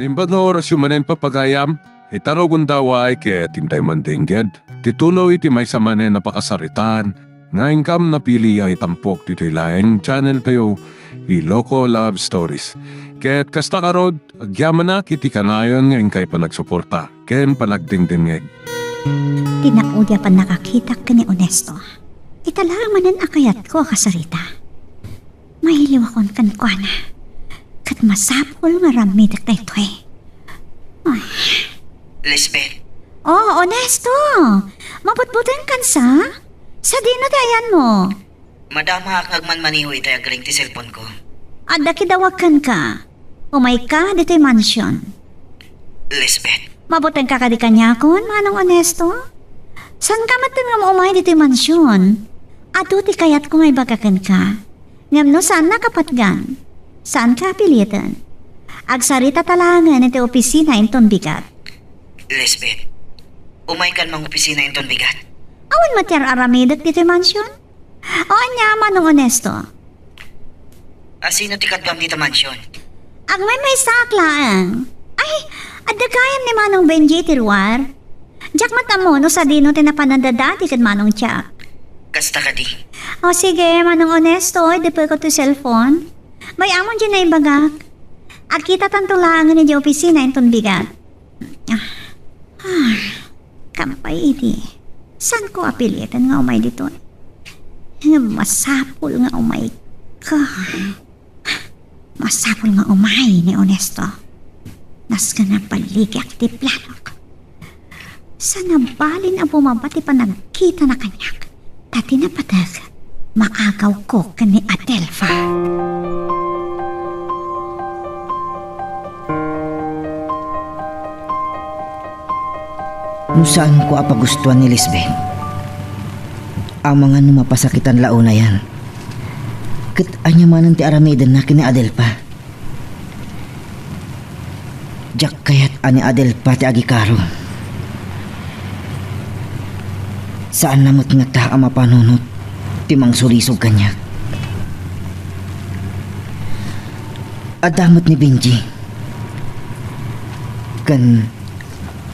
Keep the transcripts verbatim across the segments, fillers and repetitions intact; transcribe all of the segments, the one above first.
Imbag nga orasyo manen, papagayam, ita no gundaway ket intay mandengngeg ti tuloy ti maysa manen a pakasaritaan nga inkam napili a itampok ditoy laeng channel tayo, Iloko Love Stories. Ket kasta ngarud, agyamanak iti kanayon nga inkay panagsuporta ken panagdengdengngeg. Ti naudi a pannakakitak ken ni Onesto, ita laeng manen a kayatko a kasarita. Mailiwakon kenkuana, ket masapul nga aramidek daytoy. Ay. Lisbeth. Oh, Onesto! Mabutbutengkan sa? Sadino ti ayanmo? Madamaak nga agmanmaneho itay agring ti cellphone ko. Adda kidawag kenka. Umayka ditoy mansion. Lisbeth. Mabutengka kadi kaniakon, Manong Onesto? Saanka metten nga maumay ditoy mansion? Adu ti kayatko nga ibaga kenka. Ngem no saannak a patgan, saanka a piliten. Agsaritata laengen iti opisina inton bigat. Lisbeth, umaykan mangopisina inton bigat? Awan met ti ar-aramidek ditoy mansion? O ania, Manong Onesto? A, sino ti kaduam dita mansion? Agmaymaysaak laeng. Ay, adda gayam ni Manong Benji iti ruar. Diak met ammo no sadino ti napan a dadati ken Manong Jack. Kasta kadi? O sige, Manong Onesto, idepeko ti cellphone. Bay-amon diay naibagak. Agkitatanto laengen idiay opisina inton bigat. Ah, ah, kampay idi. Saanko a piliten nga umay ditoy? Ngem masapul nga umayka. Masapul nga umay ni Onesto. Nasken a balligiak ti planok. Saan a balin a bumaba ti panagkitana kaniak, ta ti napateg, maagawko ken ni Adelfa. No saanko a pagustuan ni Lisbeth, amangan no mapasakitan la unayen. Ket ania manen ti aramidenna ken ni Adelfa? Diak kayat a ni Adelfa ti agikaro. Saanna met ngata a mapanunot ti mangsulisog kaniak. Adda met ni Benji. Ken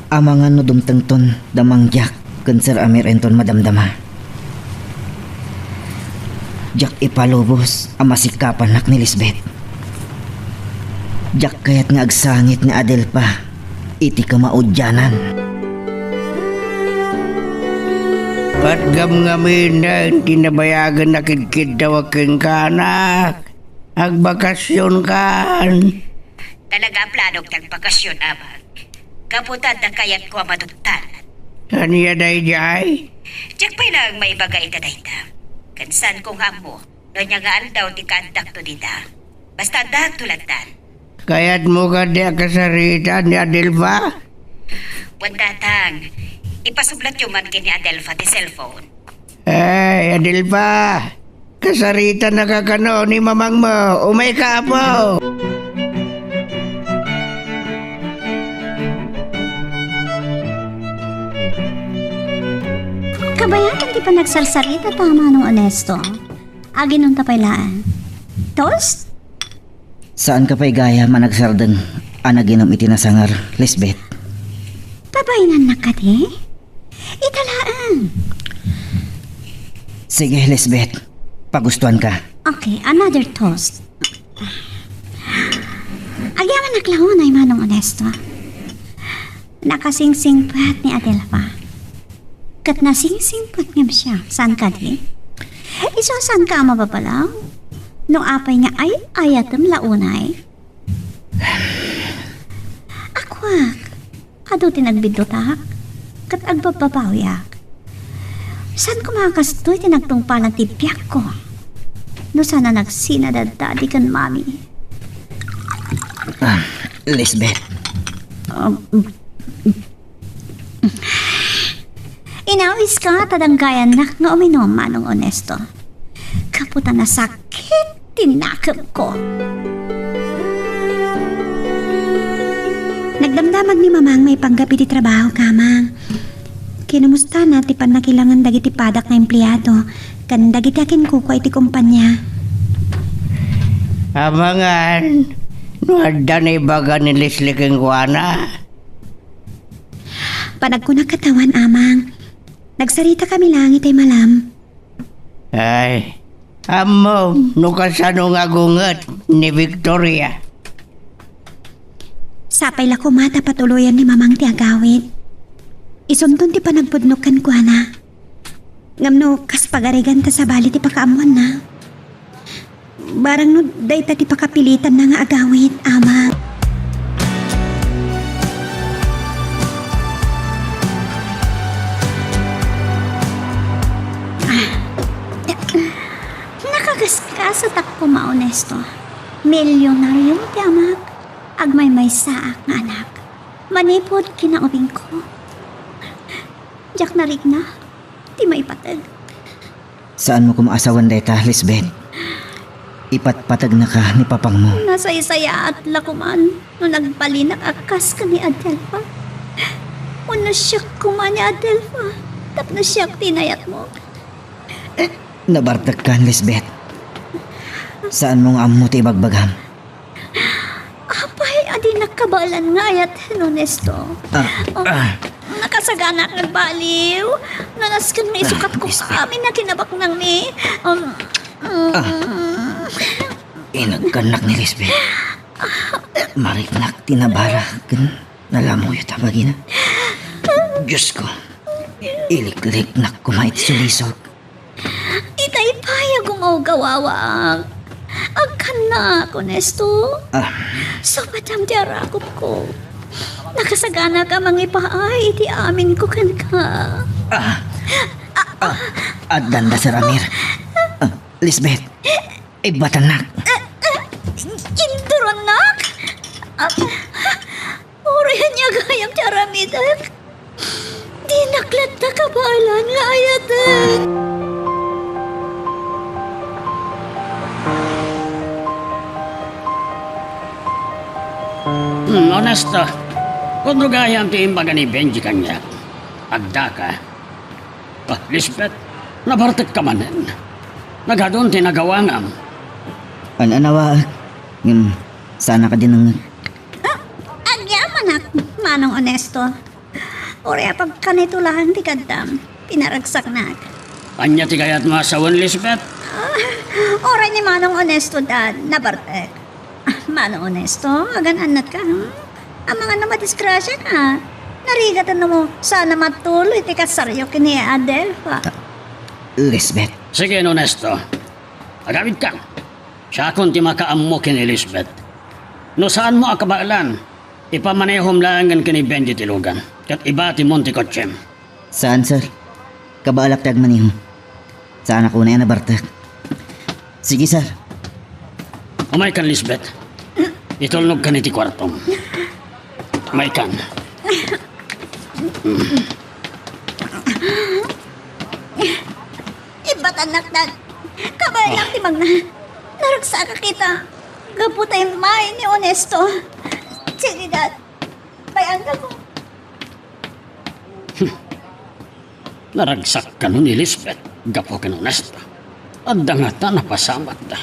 amangan no dumtengton da Mang Jack ken Sir Amir inton madamdama. Diak ipalubos a masikapanak ni Lisbeth. Diak kayat nga agsangit ni Adelfa iti kamaudianan. Patgamgaminen ti nabayagen a kidkiddaw kenka, anak. Agbakasionkan. Talaga a planok ti agbakasion, Amang. Gapu ta adda kayatko a maduktan. Ania daydiay? Diak pay laeng maibaga ita dayta. Ken saanko nga ammo no ania nga aldaw ti kaaddakto dita. Basta addaakto lattan. Kayatmo kadi a kasaritaan ni Adelfa? Wen, Tatang, ipasublatyo man ken ni Adelfa ti cellphone. Ay, Adelfa! Kasaritanaka kano ni mamangmo. Umayka, apo! Kabayagan ti panagsarsarita ta, Manong Onesto. Aginonta pay laeng. Toast? Saanka pay gayam a nagsardeng a naginom iti nasangar, Lisbeth? Pabainannak kadi? Ita laeng. Sige, Lisbeth. Pagustuanka. Okay, another toast. Agyamanak la unay, Manong Onesto. Nakasingsingpet ni Adelfa. Ket nasingsingpet ngem siak. Saan kadi? Isu a saanka a mababalaw? No apay nga ay-ayatem la unay? Akuak, adu ti nagbiddutak, ket agbabbabawiak. Saan koma a kastoy ti nagtungpalan ti biagko? No saan a nagsina da Daddy ken Mommy? Ah, Lisbeth. Um, Inawiska ta danggayannak nga uminom, Manong Onesto. Gapu ta nasakit ti nakemko. Nagdamdamag ni Mamang maipanggep iti trabaho, Kamang. Kinumustana ti pannakilangan dagiti padak nga empleado ken dagiti akinkukua iti kumpanya. Amangan, no adda naibaga ni Leslie kenkuana. Panagkunak ket awan, Amang. Nagsaritakami laeng itay malam. Ay, ammo no kasano nga agunget ni Victoria. Sapay la koma ta patuloyan ni Mamang ti agawid. Isunton ti panagpudno kenkuana. Ngem no kas pagariganta sabali ti pakaammoanna. Barang no dayta ti pakapilitanna nga agawid, Ama. Ah, nakagasgasatak koma, Ernesto. Milyonariom ti amak. Agmaymaysaak nga anak. Manipud kinaubingko. Diak narikna ti maipateg. Saanmo koma a sawen dayta, Lisbeth. Ipatpategnaka ni papangmo. Nasaysayaat la koman no nagbalinak a kas ken ni Adelfa. Wenno siak koma ni Adelfa tapno siak ti inayatmo. Nabartekkan, Lisbeth. Saanmo nga ammo ti ibagbagam. Apay a dinak kabaelan nga ayaten, Ernesto? Ah, Oh, ah. Nakasagana nga agbaliw. Nanasken nga isukat ko Ah, Lisbeth. Amin a kinabaknangmi. Um, mm. Ah. Inagkannak ni Lisbeth. Mariknak ti nabara ken nalamuyo ta bagina. Diyos ko, ilikliknak koma iti sulisog. Itay pay a gumawgawaak. Agkannak, Ernesto. Ah. Supatam ti arakupko. Nakasaganaka a mangipaay iti aminko kenka. Ah. Ah, addanda, Sir Amir. Ah, Lisbeth, ibbatannak. Induronnak? Ah, Uray ania gayam ti aramidek. Dinak latta kabaelan nga ayaten. Hmm, Ernesto, pudno gayam ti imbaga ni Benji kaniak. Addaka. Ah, Lisbeth, nabartekka manen. Nagadun ti nagawangam. An-anawaek, ngem saanaka dinengngeg. Ah, agyamanak, Manong Ernesto. Uray apagkanito laeng ti kaddam, pinaragsaknak. Ania ti kayatmo a sawen, Lisbeth? Ah, uray ni Manong Ernesto, Dad, nabartek. Ah, Manong Ernesto, agan-annatka, hmm? Amangan no madisgrasiaka. Narigat no saan a matuloy ti kasaryo ken ni Adelfa. Ah, Lisbeth. Sige, Ernesto. Agawidka. Siakon ti makaammo ken ni Lisbeth. No saanmo a kabaelan, ipamanehom laengen ken ni Benji ti lugan, ket ibatimon ti kotsem. Saan, sir. Kabaelak ti agmaneho. Saanak unay a nabartek. Sige, sir. Umaykan, Lisbeth. Itulnogkan iti kuartom. Umaykan. Ibbatannak, Dad. Kabaelak ti magna. Naragsak a kita. Gapu ta immay ni Ernesto. Sige, Dad. Bay-anka ko. Hmm. Naragsak kano ni Lisbeth gapu ken Ernesto. Adda ngata napasamakda.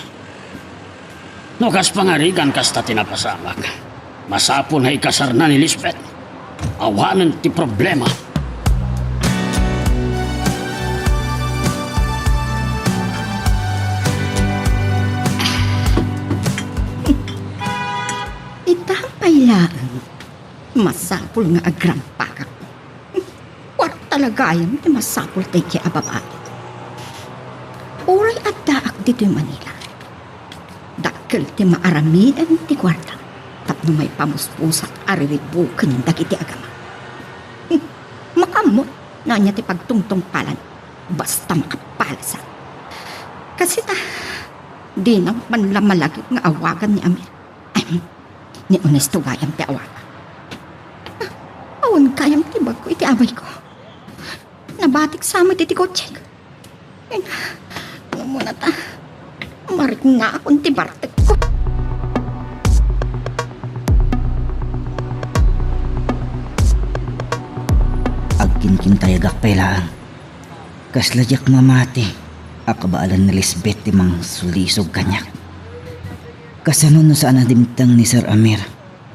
No kas pangarigan kasta ti napasamak, masapul nga ikasarna ni Lisbeth. Awanen ti problema. Ita pay laeng, masapul nga agrampakak. Kuarta la gayam ti masapul daydiay a babai. Uray addaak ditoy Manila, dakkel ti maaramiden ti kuarta tapno maipamuspusak a riribuken dagiti agama. Makaammo no ania ti pagtungtungpalan, basta makapalasan. Kasita, dinak man la malagip nga awagan ni Amir. Ahem, ni Ernesto gayam ti awagan. Ah, awan gayam ti bag-o iti abayko. Nabatik sa met iti kotsek. Ay, umuna ta. Mariknakon ti bartekko. Agkinkintayagak pay laeng. Kasla diak mamati a kabaelan ni Lisbeth ti mangsulisog kaniak. Kasano no saan a dimteng ni Sir Amir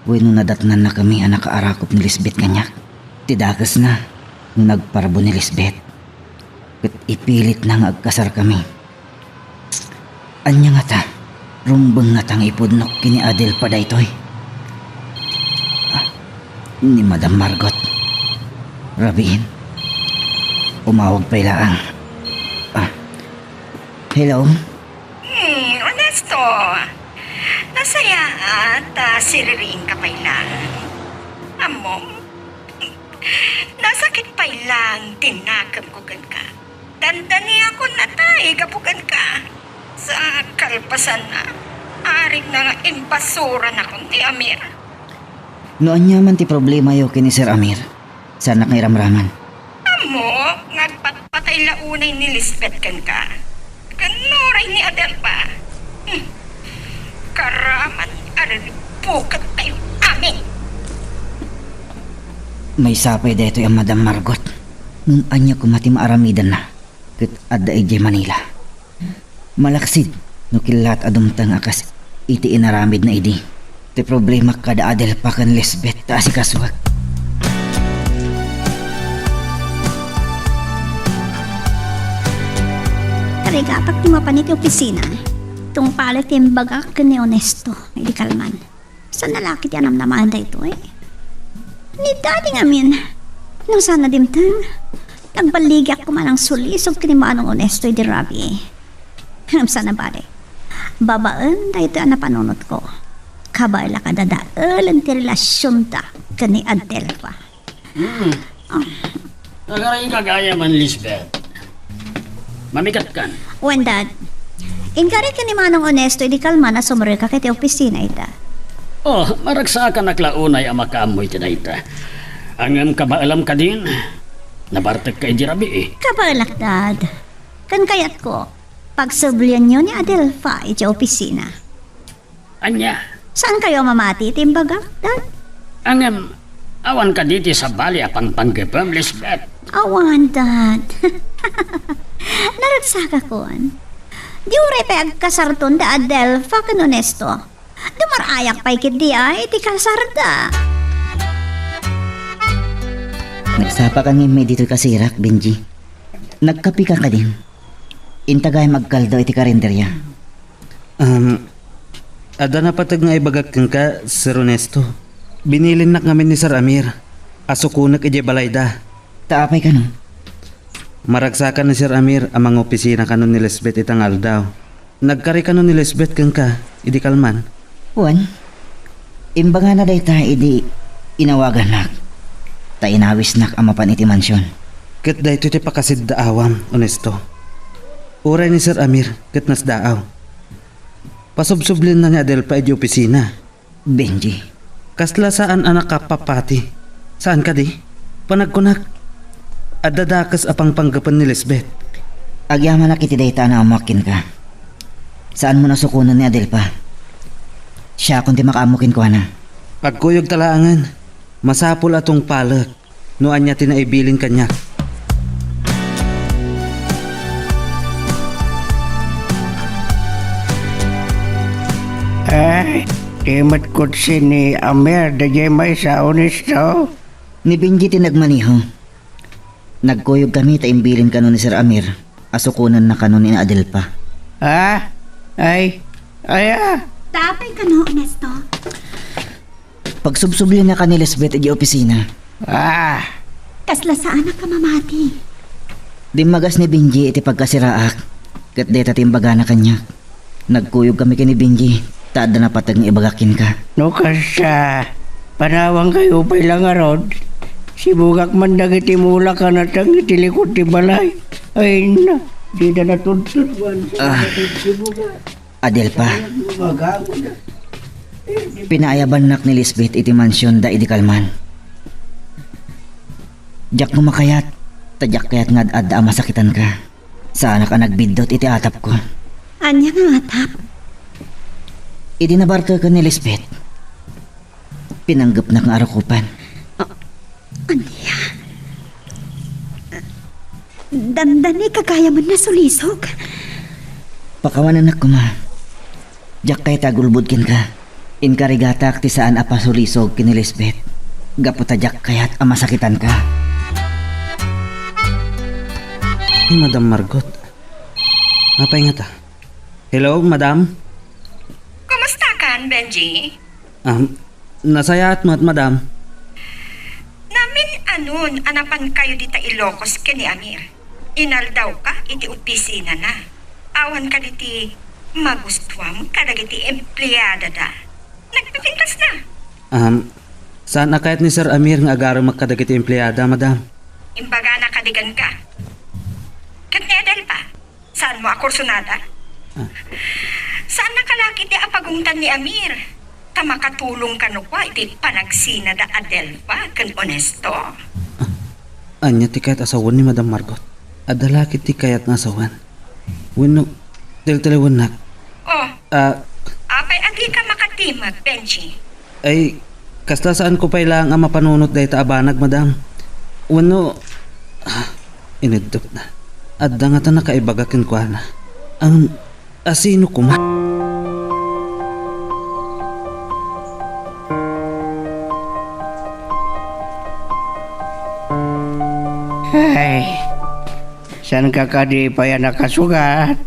wenno nadatnannakami a nakaarakop ni Lisbeth kaniak? Ti dakesna no nagparbo ni Lisbeth ket ipilitna nga agkasarkami. Ania ngata? Rumbeng ngata nga ipudnok ken ni Adelfa daytoy? Ah, ni Madam Margot. Rabiin. Umawag pay laang. Ah. Hello? Hmm, Ernesto. Nasayaan ta siririingka pay laang. Ammom? Nasakit pay laang ti nakemko kenka. Dandaniakon natay gapu kenka. Sa kalpasanna, arigna nga imbasuranakon ni Amir. No ania man ti problemayo ken ni Sir Amir, saannak nga iramraman. Ammok nga agpatpatay la unay ni Lisbeth kenka. Ken uray ni Adelfa. Hmm. Karaman a riribukattayo amin. Maysa pay daytoy a Madam Margot. Ngem ania koma ti maaramidanna ket adda idiay Manila? Malaksid no killaat a dumteng a kas iti inaramidna idi. Ti problemak kada Adelfa ken Lisbeth ta asikasuek. Karigatak ti mapan iti opisina. Tungpalek ti imbagak ken ni Ernesto idi kalman. Saan a laki ti anamnamaen daytoy? Ni Daddy ngamin. No saan a dimteng, nagballigiak koma nang sulisog ken ni Manong Ernesto idi rabii. Ngem saan a bale. Babaen daytoy a napanunotko. Kabaelak a dadaelen ti relasionda ken ni Adelfa. Hmm. Ah. Nagarainka gayam, Lisbeth. Mamikatkan. Wen, Dad. Inkari ken ni Manong Ernesto idi kalman a sumrekak iti opisina ita. Oh, maragsakanak la unay a makaammo iti dayta. Ngem kabaelam kadin, nabartekka idi rabii. Kabaelak, Dad. Ken kayatko, pagsublianyo ni Adelfa iti opisina. Ania? Saankayo a mamati iti imbagak, Dad? Ngem, awan kadi ti sabali a pangpanggepem, Lisbeth? Awan, Dad. Naragsakakon. Di uray pay agkasarton da Adelfa ken Ernesto. Dumar-ayak pay ketdi ay ti kasarda. Nagsapaka ngem ditoy kasirak, Benji. Nagkapika kadin? Inta gayam agkaldo iti karinderya. Um, adda napateg nga ibagak kenka, Sir Ernesto. Binilinnak ngamin ni Sir Amir a sukonek idiay balayda. Ta apay kano? Maragsakan ni Sir Amir a mangopisina kano ni Lisbeth ita nga aldaw. Nagkari kano ni Lisbeth kenka idi kalman? Wen, imbagana dayta idi inawagannak, ta inawisnak a mapan iti mansion. Ket daytoy ti pakasidaawam, Ernesto. Uray ni Sir Amir ket nasdaaw. Pasubsublienna ni Adelfa idiay opisina. Benji. Kasla saan a nakapapati. Saan kadi? Panagkunak, adda dakes a pangpanggepen ni Lisbeth. Agyamanak iti dayta a naammoak kenka. Saanmon a sukonen ni Adelfa. Siakon ti makaammo kenkuana. Agkuyogta laengen. Masapul a tungpalek no ania ti naibilin kaniak. Eh, di met kutsi ni Amir daydiay maysa, Ernesto? Ni Benji ti nagmaneho. Nagkuyogkami ta imbilin kano ni Sir Amir a sukonenna kano ni Adelfa. Ha? Ay, ay, ah. Ta apay kano, Ernesto? Pagsubsubliennaka ni Lisbeth idiay opisina. Ah! Kasla saanak a mamati. Dimmagas ni Benji iti pagkasiraak, ket dayta ti imbagana kaniak. Nagkuyogkami ken ni Benji, ta adda napateg nga ibagak kenka. No kasta, panawankayo pay la ngarud. Sibugak man dagiti mulak a nateng iti likud ti balay. Ay na, dida natudtuduan. Ah. Sibugak. Adelfa. Pinaayabannak ni Lisbeth iti mansionda idi kalman. Diak makayat, ta diak kayat nga ad-adda a masakitanka. Saanak a nagbiddut iti atapko. Ania nga atap? Idi nabarteken ni Lisbeth, pinanggepnak nga arukopan. A-, ania? Dandani ka gayam a nasulisog. Pakawanennak koma. Diak kayat ti agulbod kenka. Inkarigatak ti saan a pasulisog ken ni Lisbeth. Gapu ta diak kayat a masakitanka. Ni Madam Margot. Apay ngata? Hello, Madam? Kumusta kan, Benji? Ah, nasayaat met, Madam. Namin-anon a napankayo dita Ilocos ken ni Amir. Inaldawka iti opisinana. Awan kadi ti magustuam kadagiti empleadada. Nagpipintasna. Um, saan a kayat ni Sir Amir nga agarumek kadagiti empleada, Madam? Imbagana kadi kenka. Ket ni Adelfa, saanmo a kursonada? Ah. Saannaka la ketdi a pagungtan ni Amir. Ta makatulong kano kua iti panagsinada Adelfa ken Onesto. Ah, ania ti kayat a sawen ni Madam Margot? Adda la ketdi kayatna a sawen? Wenno, teltelewennak? Oh, Ah, apay a dika makatimek, Benji? Ay, kasta saanko pay laeng a mapanunot dayta a banag, Madam. Wenno, ah, ineddepna. Adda ngata nakaibaga kenkuana. Ang Asino koma? Ay, saanka kadi pay a nakasugat?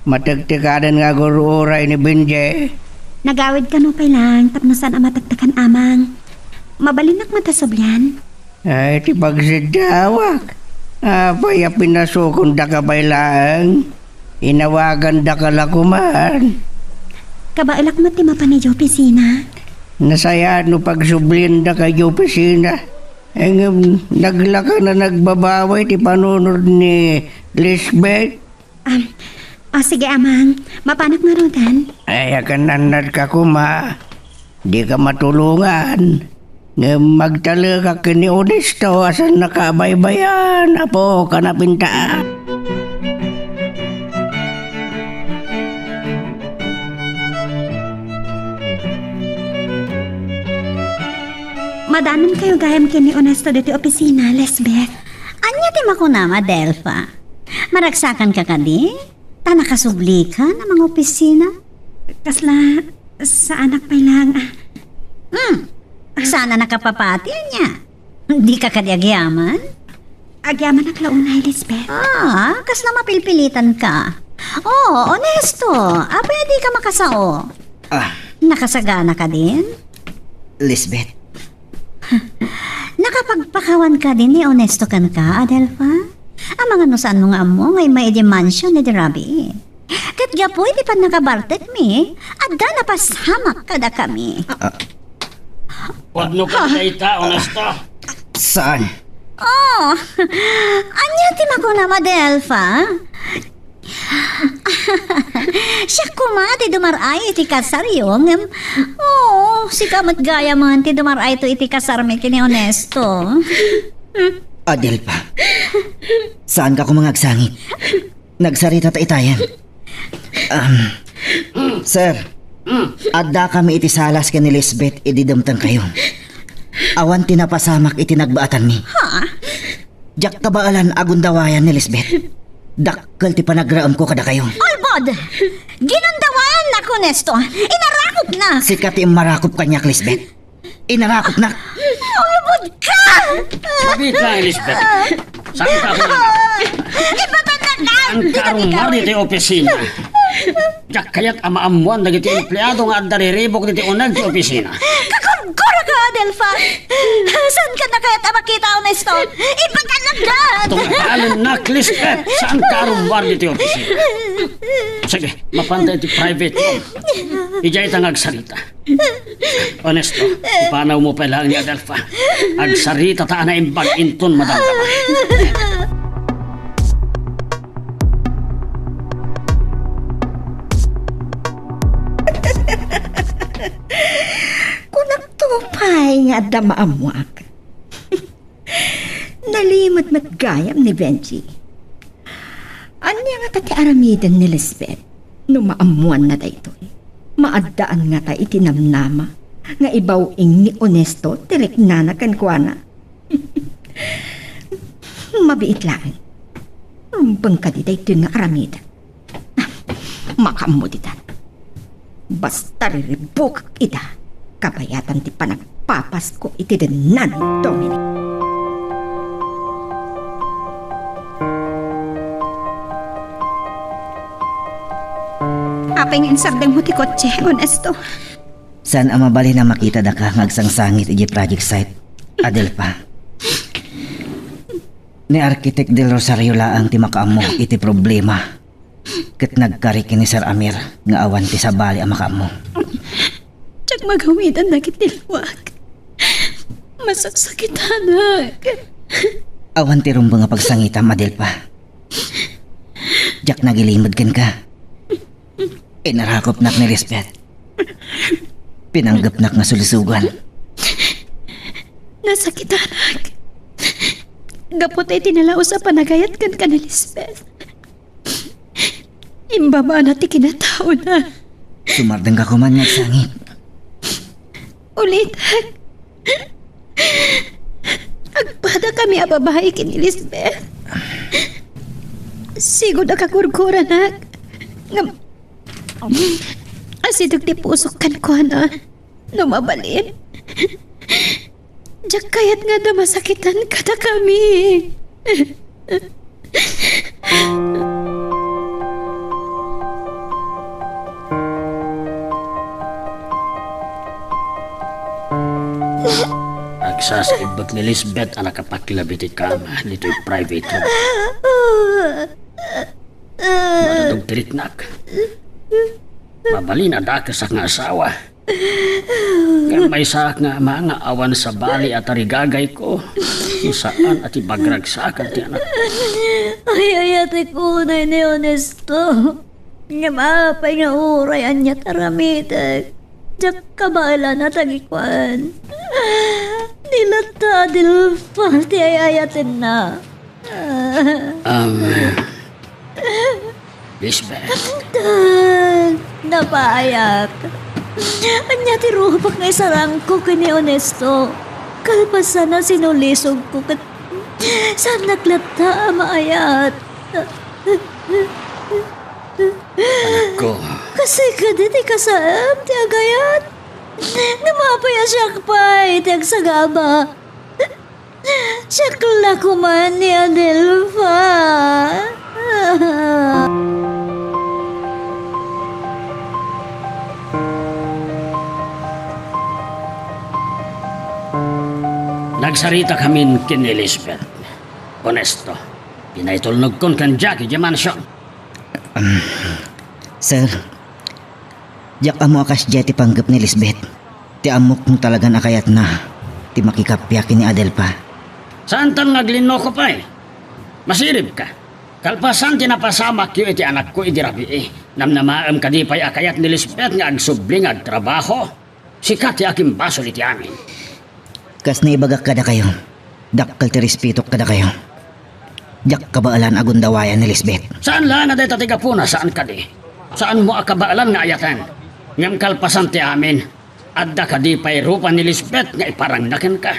Matektekaden nga agur-uray ni Benji. Nagawid kano pay laeng tapno saan a matektekan, Amang. Mabalinnak met a sublian. Ay, ti pagsiddawak. Apay a pinasukondaka pay laeng? Inawagandaka la koman. Kabaelak met ti mapan idiay opisina. Nasayaat no pagsubliandaka idiay opisina. Ngem naglaka na nagbabawi ti panunod ni Lisbeth. Ah, ah, sige, Amang. Mapanak ngaruden. Ay, akanannadka koma. Dika matulongan. Ngem agtalekak ken ni Onesto a saannaka a baybayan, Apo, kanapinta. Madanonkayo gayam ken ni Onesto ditoy opisina, Lisbeth. Ania ti makunam, Adelfa? Maragsakanka kadi? Ta nakasublika a mangopisina? Kasla, saanak pay laeng a. Hmm. Saan a nakapapati, ania? Dika kadi agyaman? Agyamanak la unay, Lisbeth. Ah, kasla mapilpilitanka. Oh, Onesto, apay a dika makasao? Ah. Nakasagana kadin? Lisbeth. Nakapagpakawan kadi ni Onesto kenka, Adelfa? Amangan no saanmo nga ammo nga immay idiay mansion ni Robbie. Ket gapu iti pannakabartekmi, adda napasamak kadakami. Ah. Pudno ka dayta, Onesto? Saan? Oh, ania ti makunam, Adelfa? Siak koma ti dumar-ay iti kasaryo, ngem, oh, sika met gayamen ti dumar-ayto iti kasarmi ken ni Onesto. Adelfa, saanka koma nga agsangit. Nagsarita ta itayen. Um, sir, addakami iti salas ken ni Lisbeth idi dumtengkayo. Awan ti napasamak iti nagbaatanmi. Ha? Diak kabaelan a gundawayan ni Lisbeth. Dakkel ti panagraemko kadakayo. Ulbod! Ginundawayannak, Onesto. Inarakopnak. Sika ti immarakop kaniak, Lisbeth. Inarakopnak. Ulbod ka! Mabit lang, Lisbeth. Saan ka ako? Ipatannak ka! Saan ka arumar ditoy opisina? Diak kayat a maammoan dagiti empleado nga adda riribuk ditoy uneg ti opisina. Kagurguraka, Adelfa! Saanka kayat a makita, Onesto? Ipatannak ka! Tungpalennak, Lisbeth! Saan ka arumar ditoy opisina? Sige, mapanta iti private room. Idiay ta nga agsarita. Onesto, ipanawmo pay laeng ni Adelfa. Agsarita ta a naimbag inton madamdama. Kunakto pay nga adda maammoak. Nalimed met gayam ni Benji. Ania ngata ti aramiden ni Lisbeth no maammoanna daytoy? Maaddaan ngata iti namnama nga ibaw-ing ni Onesto ti riknana kenkuana? Mabiit laeng. Rumbeng kadi daytoy nga aramiden? Makaammo ditan. Basta riribukak ida, kabayatan ti panagpapasko iti dennan ni Dominic. Apay nga insardengmo ti kotse, Ernesto? Saan a mabalin a makitadaka nga agsangsangit idiay project site, Adelfa. Ni Architect Del Rosario laeng ti makaammo iti problema ket nagkari ken ni Sir Amir nga awan ti sabali a makaammo. Diak magawidan dagiti liwak. Masaksakitanak. Awan ti rumbeng a pagsangitam, Adelfa. Diak nagilimed kenka. Inarakopnak ni Lisbeth. Pinanggepnak nga sulisogan. Nasakitanak. Gapu ta iti nalaus a panagayat kenka ni Lisbeth, imbabana ti kinataona. Sumardengka koman nga agsangit. Ulitek. Agpadakami a babai ken ni Lisbeth. Sigud a kagurguranak. Ngem, asideg ti pusok kenkuana. No mabalin, diak kayat nga adda masakitan kadakami. Agsasaibbek ni Lisbeth a nakapaklab iti kama ditoy private room. Madadog ti riknak. Mabalin a dakesak nga asawa. Ngem maysaak nga ama nga awan sabali a tarigagayko. Saan a ti bagragsakan ti anak. Ay-ayatek unay ni Ernesto. Ngem apay nga uray ania ti aramidek? Diak kabaelan a tagikuan. Ni latta Adelfa ti ay-ayatenna. Um, Lisbeth. Dad, napaayat. Ania ti rupak nga isarangko ken ni Ernesto? Kalpasan a sinulisogko ket saannak latta a maayat. Anakko. Kasi kadi ti kasaem ti agayat. Ngem apay a siak pay ti agsagaba? Siak la koman ni Adelfa. Nagsaritakamin ken ni Lisbeth. Ernesto, pinaytulnogkon ken Jack idiay mansion. Um, sir, diak ammo a kasdiay ti panggep ni Lisbeth. Ti ammok no talagan a kayatna ti makikappia ken ni Adelfa. Saantan nga aglinnuko pay? Masiribka. Kalpasan ti napasamakyo iti anakko idi rabii, namnamaem kadi pay a kayat ni Lisbeth nga agsubli nga agtrabaho? Sika ti akimbasol iti amin. Kas naibagak kadakayo, dakkel ti respetok kadakayo. Diak kabaelan a gundawayan ni Lisbeth. Saan laeng a dayta ti gapuna, saan kadi? Saanmo a kabaelan nga ayaten? Ngem kalpasan ti amin, adda kadi pay rupa ni Lisbeth nga iparangna kenka?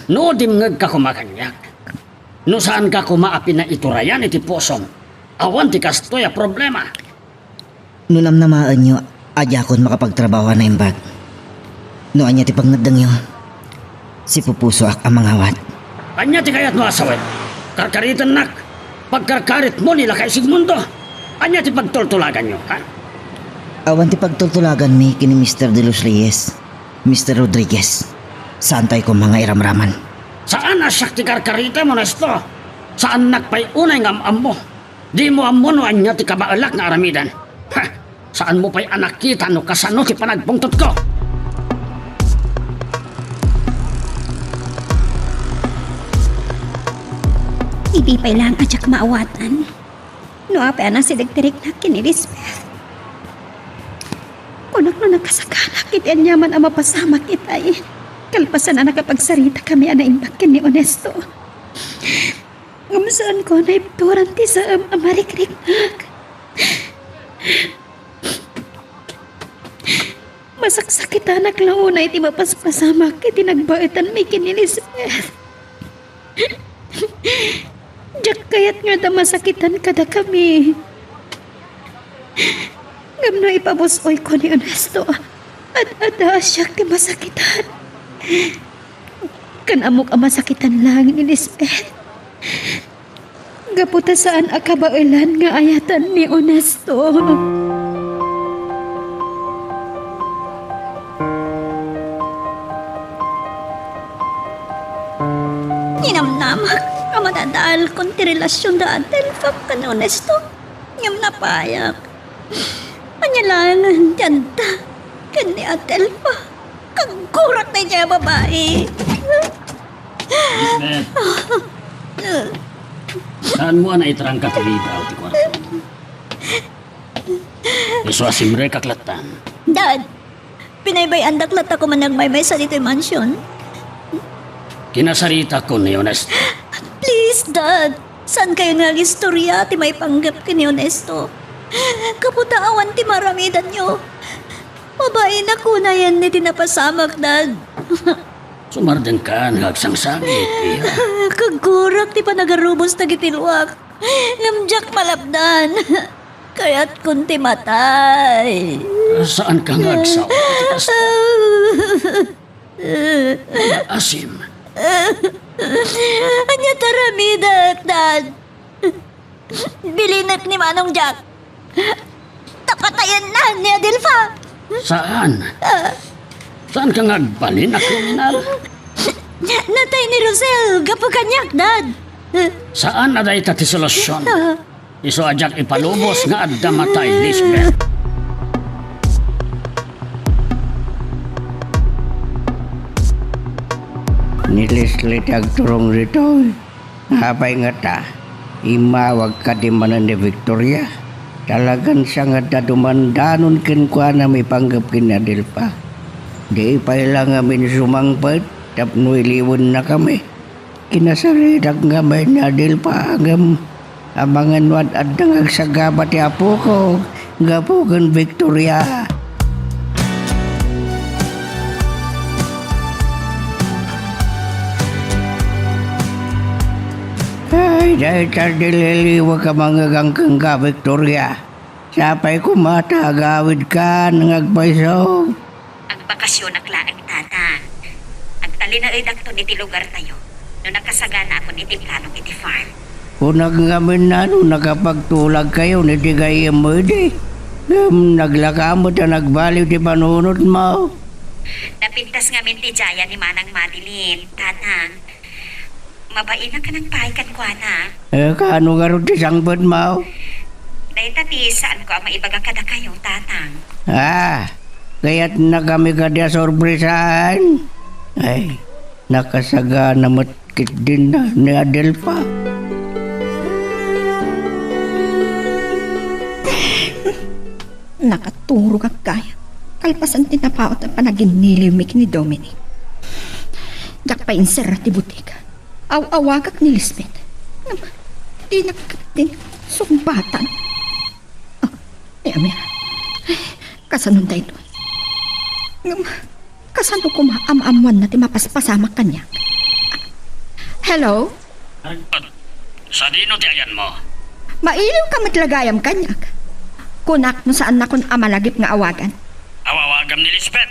No dimngegka koma kaniak, no saanka koma a pinaiturayan iti pusom, awan ti kastoy a problema. No namnamaenyo a diakon makapagtrabaho a naimbag, no ania ti pangngeddengyo, sipupusoak a mangawat. Ania ti kayatmo a sawen? Karkaritennak? Pagkarkaritmo ni lakay Sigmundo? Ania ti pagtultulaganyo, ha? Awan ti pagtultulaganmi ken ni Mister De Los Reyes, Mister Rodriguez. Saantay koma nga iramraman. Saan a siak ti karkaritem, Ernesto. Saannak pay unay nga am-ammo. Dimo ammo no ania ti kabaelak nga aramiden. Ha! Saanmo pay a nakita no kasano ti panagpungtotko? Idi pay laeng a diak maawatan. No apay a nasideg ti riknak ken ni Lisbeth. Kunak no nakasakanak iti aniaman a mapasamak itay. Kalpasan a nakapagsaritakami a naimbag ken ni Ernesto. Ngem saanko a naibturan ti saem a marikriknak. Masaksakitanak la unay ti mapaspasamak iti nagbaetanmi ken ni Lisbeth. Diak kayat nga adda masakitan kadakami. Tapno ipabus-oyko ni Ernesto, ad-adda siak ti masakitan. Ken ammok a masakitan laeng ni Lisbeth. Gapu ta saan a kabaelan nga ayatan ni Ernesto. Ninamnamak a madadaelkon ti relasion da Adelfa ken Ernesto. Ngem napayak. Ania laengen ti adda ken ni Adelfa? Kaggurak daydiay a babai. Lisbeth. Saanmo a naitrangka ti ridaw ti kuartom? Isu a simrekak lattan. Dad, binaybay-andak latta koma nga agmaymaysa ditoy mansion. Kinasaritakon ni Ernesto. Please, Dad. Saankayon nga agistoria ti maipanggep ken ni Ernesto? Gapu ta awan ti maaramidanyo. Mabainak unayen iti napasamak, Dad. Sumardengkan nga agsangsangit, iha. Kaggurak ti panagarubos dagiti luak. Ngem diak malapdan. Kayatkon ti matay. Saanka nga agsao iti kasta? Asim. Ania ti aramidek, Dad? Bilinek ni Manong Jack. Ta patayenna ni Adelfa. Saan? Saanka nga agbalin a kriminal? Natay ni Rosel gapu kaniak, Dad. Saan a dayta ti solusyon. Isu a diak ipalubos nga adda matay, Lisbeth. Ni Leslie ti agturong ditoy. Apay ngata, immawag kadi manen ni Victoria? Talagan siya nga adda dumandanon kenkuana maipanggep ken ni Adelfa. Di pay la ngamin sumangpet tapno iliwennakami. Kinasaritak ngamin ni Adelfa ngem amangan no ad-adda nga agsagaba ti apoko gapu ken Victoria. Ay, dayta dililiwek a mangegang kenka, Victoria. Sapay koma ta agawidkan nga agpayso. Agbakasionak laeng, Tatang. Agtalinaedakton iti lugartayo no nakasaganaakon iti planok iti farm. Kunak ngamin no nakapagtulagkayon iti gayyemmo idi. Ngem naglaka met a nagbaliw ti panunotmo. Napintas ngamin ti jaya ni Manang Madeline, Tatang. Mabainak a nangpaay kenkuana. Eh, kaano ngarud ti sangpetmo? Dayta ti saanko a maibaga kadakayo, Tatang. Ah, kayatnakami kadi a sorpresaen? Ay, nakasagana met ketdin ni Adelfa. Nakaturogak gayam kalpasan ti napaut a panaginiliwmi ken ni Dominic. Diak pay inserra ti butik. Aw-awagak ni Lisbeth. Ngem dinak ketdin sungbatan. Oh, ni Amir. Kasano daytoy? Ngem kasano koma a maammoanna ti mapaspasamak kaniak? Hello? Margot, sadino ti ayanmo? Mailiwka met la gayam kaniak. Kunak no saannakon a malagip nga awagan. Aw-awagam ni Lisbeth.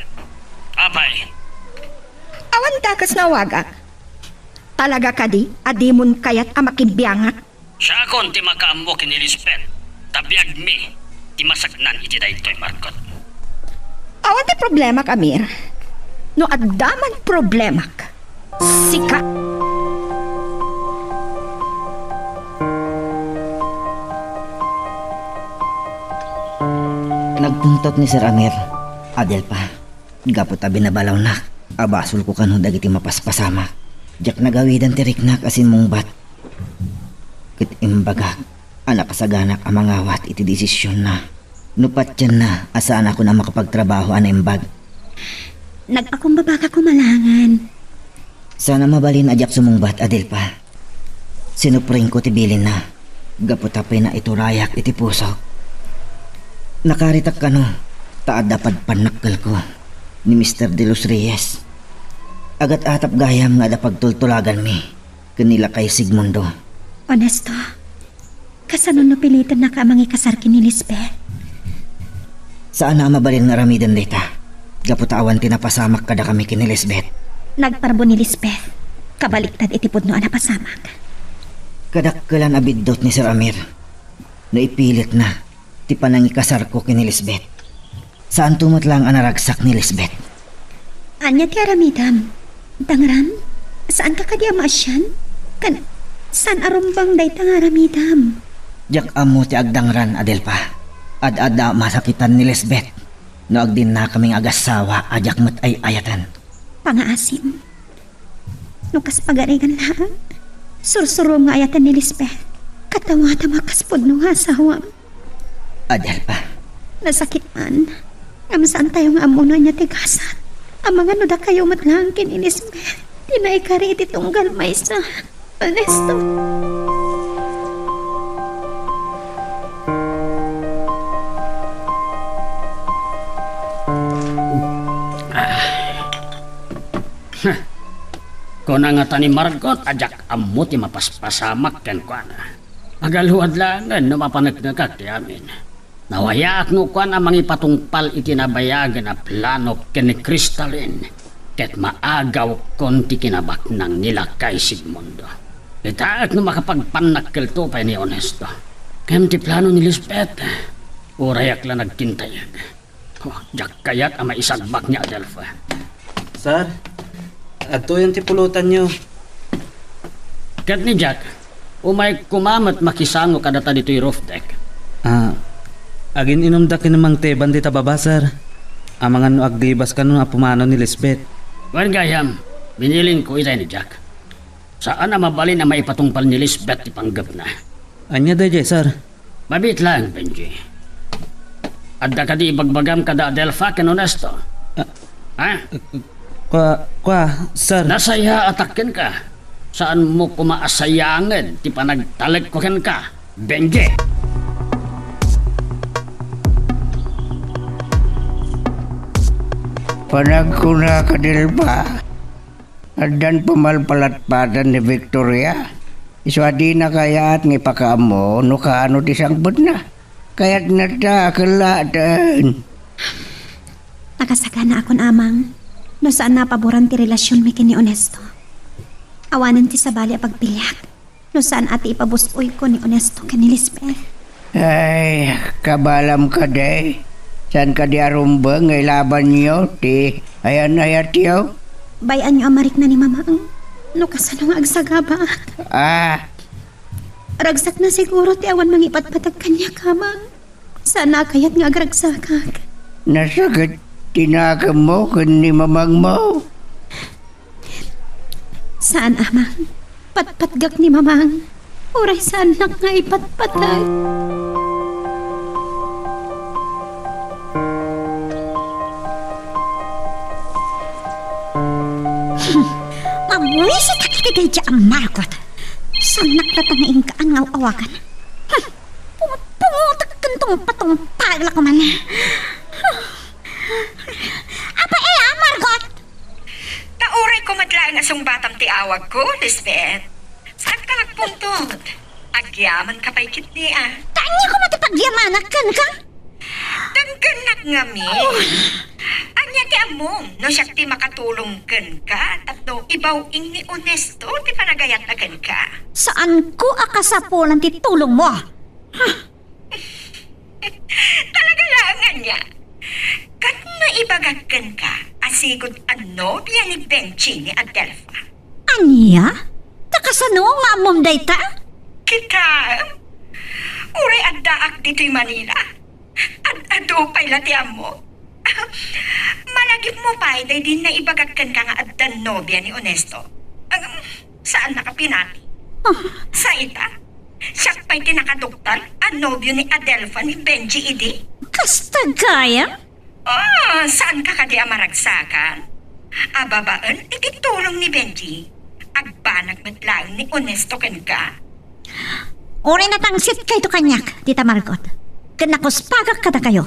Apay? Awan dakes nga awagak. Talaga kadi a dimon kayat a makibiangak? Siakon ti makaammo ken ni Lisbeth, ta biagmi ti masaknan iti daytoy, Margot. Awan ti problemak, Amir. No adda man problemak, sika. Nagtuntot ni Sir Amir, Adelfa. Gapu ta binabalawnak a basolko kano dagiti mapaspasamak. Diak nagawidan ti riknak a simmungbat. Ket imbagak a nakasaganak a mangawat iti desisionna no patienna a saanakon a makapagtrabaho a naimbag. Nagpakumbabaka koma laengen. Saan a mabalin a diak sumungbat, Adelfa. Sinuprenko ti bilinna gapu ta pinaiturayak iti pusok. Nakaritak kano ta adda padpannakkelko ni Mister De Los Reyes. Agat-atap gayam nga adda pagtultulaganmi ken ni lakay Sigmundo. Ernesto, kasano no pilitennaka a mangikasar ken ni Lisbeth? Saan a mabalin nga aramiden dayta, gapu ta awan ti napasamak kadakami ken ni Lisbeth. Nagparbon ni Lisbeth. Kabaliktad iti pudno a napasamak. Kadakkelan a biddut ni Sir Amir no ipilitna ti panangikasarko ken ni Lisbeth. Saanto met laeng a naragsak ni Lisbeth. Ania ti aramidem? Dangran? Saanka kadi a maasian? Ken saan a rumbeng dayta nga aramidem? Diak ammo ti agdangran, Adelfa. Ad-adda a masakitan ni Lisbeth no agdinna kami nga agassawa a diak met ay-ayaten. Pangaasim. No kas pagarigan laeng, sursurom nga ayaten ni Lisbeth. Ket awatem a kas pudno nga asawam. Adelfa. Nasakit man. Ngem saantayo nga ammo no ania ti gasat. Amangan no dakayo met laeng ken ni Lisbeth ti naikari iti tunggal maysa. Ernesto. Kuna ngata ni Margot a diak ammo ti mapaspasamak kenkuana. Agaluad laengen no mapaneknekak ti amin. Nawayaak no kuan a mangipatungpal iti nabayagen a plano ken ni Crystalline, ket maagawkon ti kinabaknang ni lakay Sigmundo. Kitaek no makapagpannakkelto pay ni Ernesto. Ngem ti plano ni Lisbeth, urayak la nagkintayeg. Oh, diak kayat a maisagbak ni Adelfa. Sir, adtoyen ti pulotanyo. Ket ni Jack, umay koma met makisango kadata ditoy roof deck. Ah, agin-inumda ken ni Mang Teban dita baba, sir. Amangan no aglibas kano a pumanaw ni Lisbeth. Wen gayam, binilinko itay ni Jack. Saan a mabalin a maipatungpal ni Lisbeth ti panggepna. Ania daydiay, sir? Mabiit laeng, Benji. Adda kadi ibagbagam kada Adelfa ken Ernesto? Ah, ha? Kua, kua, sir. Nasayaatak kenka. Saanmo koma a sayanged ti panagtalekko kenka, Benji. Panagkunak, Adelfa. Addan pamalpalatpatan ni Victoria. Isu a dina kayat nga ipakaammo no kaano ti sangpetna. Kayatna ta a kellaten. Nakasaganaakon, Amang, no saan a paboran ti relasionmi ken ni Ernesto. Awanen ti sabali a pagpiliak no saan a ti ipabus-oyko ni Ernesto ken ni Lisbeth. Ay, kabaelam kadi. Saan kadi a rumbeng nga ilabanyo ti ayan-ayatyo? Bay-anyo a marikna ni Mamang no kasano nga agsagaba. Ah! Ragsakna siguro ti awan mangipatpateg kaniak, Amang. Saan a kayat nga agragsakak. Nasakit ti nakemmo ken ni Mamangmo? Saan, Amang. Patpatgak ni Mamang. Uray saannak nga ipatpateg. Mabwisitak iti daydiay a Margot. Saannak latta nga inkaan nga aw-awagan. Hmm. Pungot-pungotek ken tungpa-tungpaek la koman. Apay aya, Margot? Ta uray ko met laeng a sungbatam ti awagko, Lisbeth. Saanka nga agpuntod. Agyamanka pay ketdi a. Ta ania koma ti pagyamanak kenka? Denggennak ngamin. Oh. Ania ti ammom no siak ti makatulong kenka tapno ibaw-ing ni Ernesto ti panagayatna kenka? Saanko a kasapulan ti tulongmo. Talaga laeng ania? Ket no ibagak kenka a sigud a nobia ni Benji ni Adelfa? Ania? Ta kasano nga ammom dayta? Kitaem, uray addaak ditoy Manila, ad-adu pay la ti ammok. Malagipmo pay daydi naibagak kenka nga addan nobia ni Ernesto. Agam, saannak a pinati. Ah. Sa ita, siak pay ti nakaduktal a nobio ni Adelfa ni Benji idi. Kasta gayam? Ah, saanka kadi a maragsakan? A babaen iti tulong ni Benji, agbanag met laeng ni Ernesto kenka. Uray natangsit kayto kaniak, Tita Margot, ken nakuspagak kadakayo.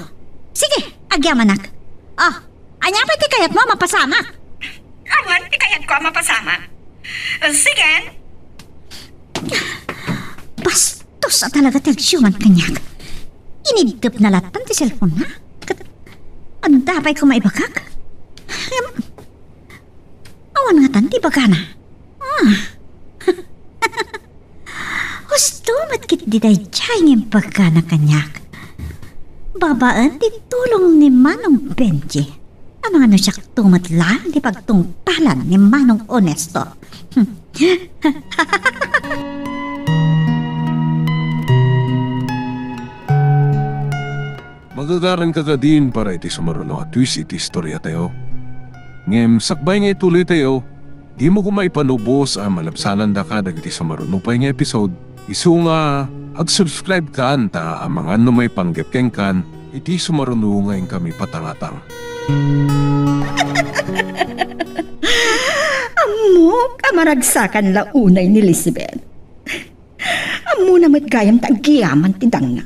Sige, agyamanak. Ah, ania pay ti kayatmo a mapasamak? Awan ti kayatko a mapasamak. Sige. Bastos a talaga ti agsiuman kaniak. Iniddepna lattan ti cellphone-na. Ket Apay koma ibagak? Ngem, awan ngatan ti ibagana. Ah. Husto met ketdi daydiay nga imbagana kaniak. Babaen ti tulong ni Manong Benji. Amangan no siakto met laeng ti pagtungpalan ni Manong Honesto. Magagaranka kadin para iti sumaruno a twist iti istoriatayo. Ngem sakbay nga ituloytayo, dimo koma ipanubos a malabsanandaka dagiti sumaruno pay nga episode, isu nga ag-subscribe kan ta amangan no maipanggep kenkan iti sumaruno nga inkami patangatang. Ammok a maragsakan la unay ni Lisbeth. Ammona met gayam ta agyaman ti dangna.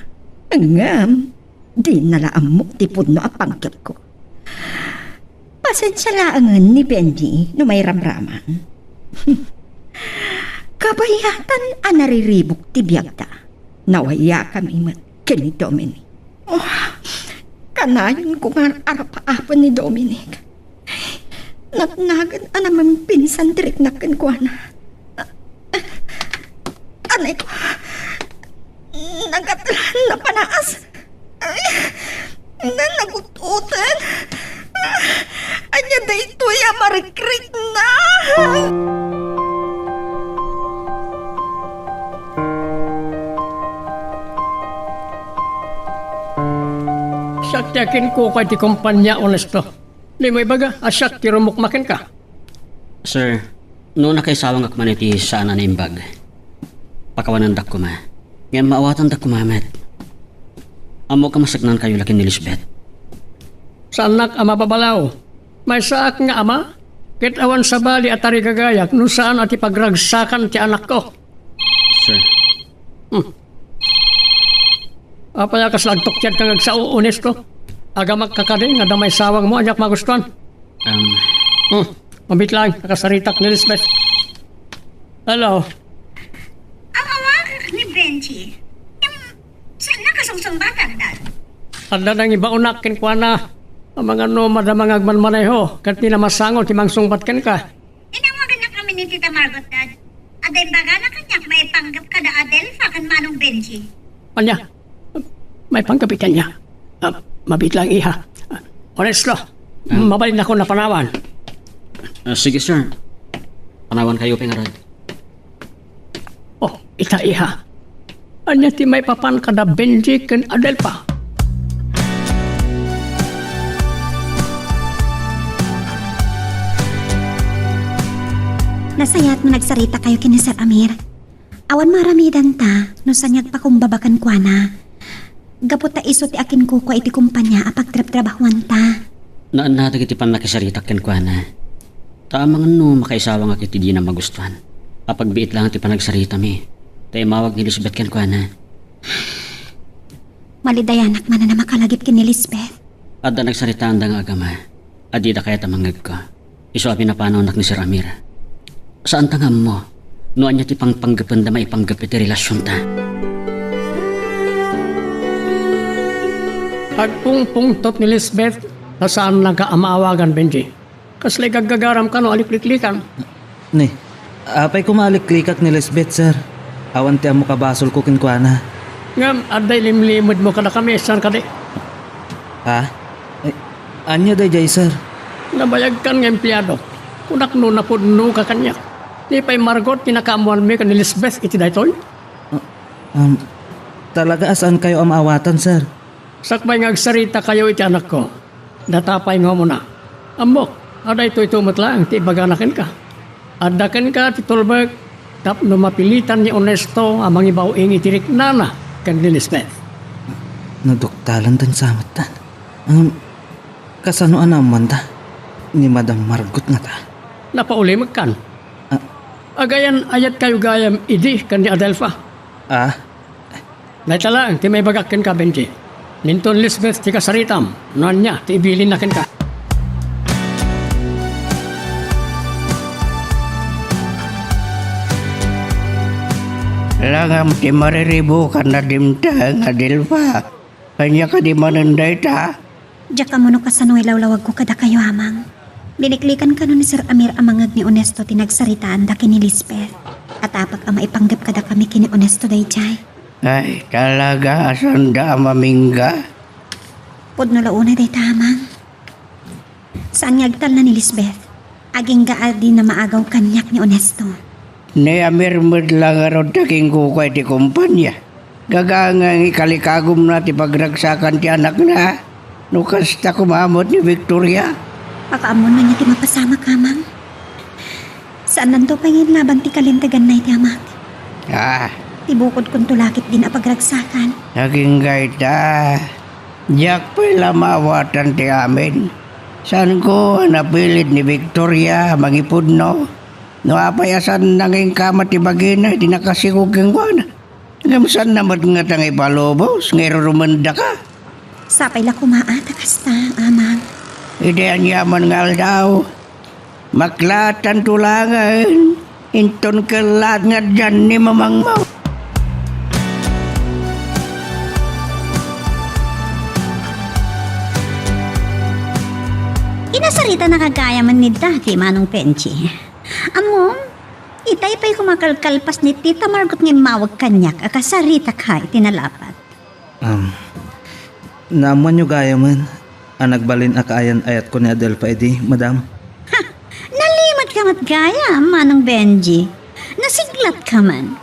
Ngem, dina la ammo ti pudno a panggepko. Pasensia laengen ni Benji no mairamraman. Kabayatan a nariribuk ti biagda. Nawayakami met ken ni Dominic. Oh, kanayonko nga ar-arpaapen ni Dominic. Natnagan a namimpinsan ti riknak kenkuana. Anay ko, nagatlan a panaas. Ay, nanagut-oten. Ania daytoy a marikrikna? Siak ti akinkukuay ti kompania, Honesto. Dimo ibaga a siak ti rumukma kenka. Sir, no nakaisawangak man iti saan a naimbag, pakawanendak koma. Ngem maawatandak koma met. Ammok a maseknankayo la ken ni Lisbeth. Saannak a mababalaw. Maysaak nga ama, ket awan sabali a tarigagayak no saan a ti pagragsakan ti anakko. Sir. Hmm. Apay a kasla agtukiadka nga agsao, Honesto? Agamakka kadi nga adda maisawangmo a diak magustuan? Um. Hmm. Mabiit laeng, nakasaritak ni Lisbeth. Hello. Aw-awagak ni Benji. Em, saan nakasungsungbatan, Dad? Adda nangibaonak kenkuana. Amangan no madama nga agmanmaneho, ket di na masango ti mangsungbat kenka. Inawagannak ngamin ni Tita Margot, Dad. Adda imbagana kaniak maipanggep kada Adelfa ken Manong Benji. Ania? Maipanggep iti ania? Ah, mabiit laeng, iha. Ah, Honesto, ah, mabalinnakon a panawan. Ah, sige, sir. Panawankayo pay ngarud. Oh, ita, iha. Ania ti maipapan kada Benji ken Adelfa? Nasayaat nga nagsaritakayo ken ni Sir Amir. Awan maaramidanta no saan nga agpakumbaba kenkuana. Gapu ta isu ti akinkukua iti kompania a pagtrabtrabahuanta. Naannatek iti pannakisaritak kenkuana. Ta amangan no makaisawangak iti dina magustuan. Apagbiit laeng ti panagsaritami. Ta immawag ni Lisbeth kenkuana. Malidayanak manen a makalagip ken ni Lisbeth. Adda nagsaritaanda nga agama a dida kayat a mangngegko. Isu a pinapanawnak ni Sir Amir. Saanta nga ammo no ania ti pangpanggependa maipanggep iti relasionta. Agpungpungtot ni Lisbeth ta saannaka a maawagan, Benji. Kasla igaggagaramka no alikliklikan? Ni, apay koma aliklikak ni Lisbeth, sir? Awan ti ammok a basolko kenkuana. Ngem adda ilimlimedmo kadakami, saan kadi? Ha? Ay, ania daydiay, sir? Nabayagkan nga empleado. Kunak no napudnoka kaniak. Ni pay Margot ti nakaammoanmi ken ni Lisbeth iti daytoy? Ah, um, talaga a saankayo a maawatan, sir? Sakbay nga agsaritakayo iti anakko, data pay nga umuna. Ammok a daytoyto met laeng ti ibagana kenka. Adda kenka ti tulbek tapno mapilitan ni Honesto a mangibaw-ing iti riknana ken ni Lisbeth. Naduktalan dansa met ta. Ngem, kasano a naammoanda ni Madam Margot ngata? Napaulimekkan. Ah. Agayan-ayatkayo gayam idi ken ni Adelfa. Ah? Dayta laeng ti maibagak kenka, Benji. Ninton Lisbeth ti kasaritam no ania ti ibilinna kenka. Langam ti mariribukan a dimteng, Adelfa. Ania kadi manen dayta? Diak ammo no kasano ilawlawagko kadakayo, Amang. Biniklikan kano ni Sir Amir a mangngeg ni Onesto ti nagsaritaanda ken ni Lisbeth. Atapak a maipanggep kadakami ken ni Onesto daydiay. Ay, talaga, asanda a mamingga? Pudno la unay dayta, Amang. Saan nga agtalna ni Lisbeth? Agingga a dina maagaw kaniak ni Onesto. Ni Amir met la ngarud ti kinkukuay ti kumpanya. Gagangay nga ikalikagumna ti pagragsakan ti anakna. No kasta koma met ni Victoria. Pakaammoan ania ti mapasamak, Amang. Saannanto pay nga inlaban ti kalinteganna iti amak. Ah. Ti bukodkonto la ketdin a pagragsakan. Agingga ita. Diak pay la maawatan ti amin. Saanko a napilit ni Victoria a mangipudno. No apay a saanna nga inkama ti bagina iti nakasikog kenkuana. Ngem saanna met ngata nga ipalubos nga irurumendaka. Sapay la koma a ta kasta, Amang. Iti aniaman nga aldaw, maklatanto laengen inton kellaat nga addan ni mamangmo. Inasarita na kagayam ni Daddy, Manong Benji. Ammom, itay pay koma kalkalpas ni Tita Margot nga immawag kaniak a kasaritaka iti nalapat. Um, naammoanyo gayamen a nagbalin a kaayan-ayatko ni Adelfa idi, madam? Ha! Nalimetka met gayam, Manong Benji. Nasiglatka man.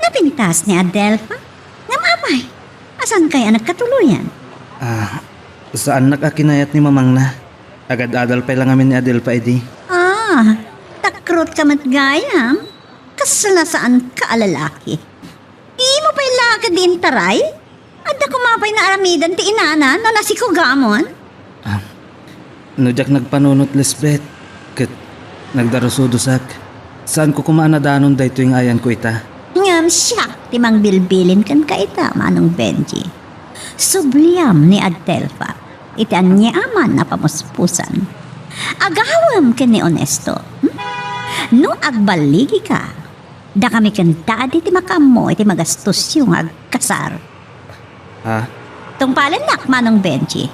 Napintas ni Adelfa? Ngem apay? Asankay a nagkatuloyan? Ah, saannak a kinayat ni mamangna. Agad-adal pay la ngamin ni Adelfa idi. Ah, takrotka met gayam. Kasla saanka a lalaki. Imo pay la kadi intaray? Adda koma pay naaramidan ti inana no nasikugamon? Ah, no diak nagpanunot, Lisbeth, ket nagdarusudosak, saanko koma a nadanon daytoy nga ayanko ita. Ngem siak ti mangbilbilin kenka ita, Manong Benji. Subliam ni Adelfa iti aniaman a pamuspusan. Agawem ken ni Onesto. Hmm? No agballigika, dakami ken Daddy ti makaammo iti magastusyo nga agkasar. Ha? Tungpalennak, Manong Benji.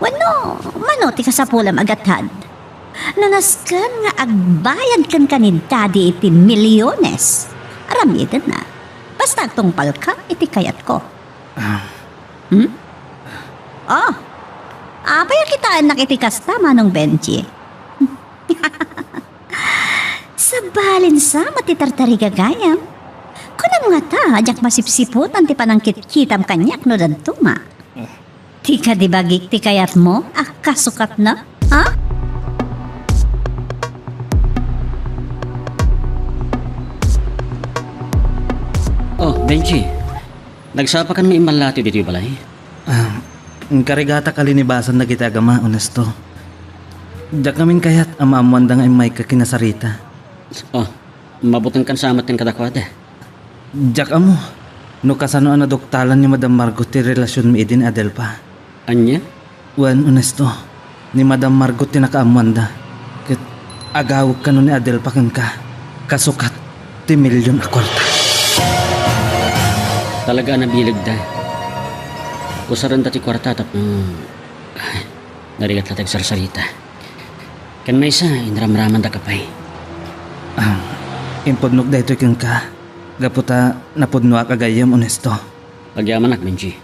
Wenno, mano ti kasapulam a gatad? No nasken nga agbayad kenka ni Daddy iti milyones, aramidenna. Basta agtungpalka iti kayatko. Ah. Hmm? Oh, apay a kitaennak iti kasta, Manong Benji? Sabalen sa met ti tartariga gayam. Kunam ngata a diak masipsiputan ti panangkitkitam kaniak no dadduma. Ti kadi bagik ti kayatmo a kasukatna, ha? Oh, Benji. Nagsapakan nga immallati ditoy balay? Ah, inkarigatak a linibasan dagiti agama, Onesto. Diak ngamin kayat a maammoanda nga immayka ken ni Sarita. Oh, mabutengkan sa met ken kadakuada. Diak ammo no kasano a naduktalan ni Madam Margot ti relasionmi idi ni Adelfa. Ania? Wen, Onesto, ni Madam Margot ti nakaammoanda. Ket agawek kano ni Adelfa kenka, kasukat ti milyon a kuarta. Talaga a nabilegda. Usarenda ti kuarta tapno, ah, narigat la ti agsarsarita. Ken maysa, inramramandaka pay. Ah, impudnok daytoy kenka, gapu ta napudnoak a gayyem, Onesto. Agyamanak, Benji.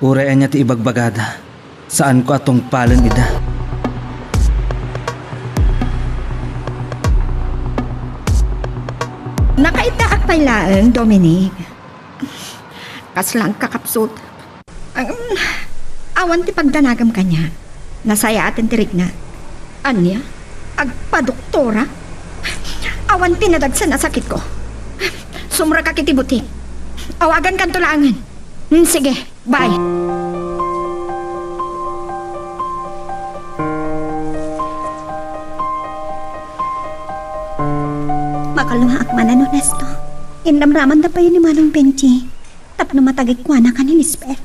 Uray ania ti ibagbagada, saanko a tungpalen ida. Nakaitaak pay laeng, Dominic. Kasla agkakapsut. Ang, awan ti pagdanagam kaniak. Nasayaaten ti rikna. Ania? Agpadoktora? Awan ti nadagsen a sakitko. Sumrekak iti butik. Awagankanto laengen. Hmm, sige, bye. Makaluaak manen, Onesto. Inramramanda pay ni Manong Benji tapno matagikuana ken ni Lisbeth.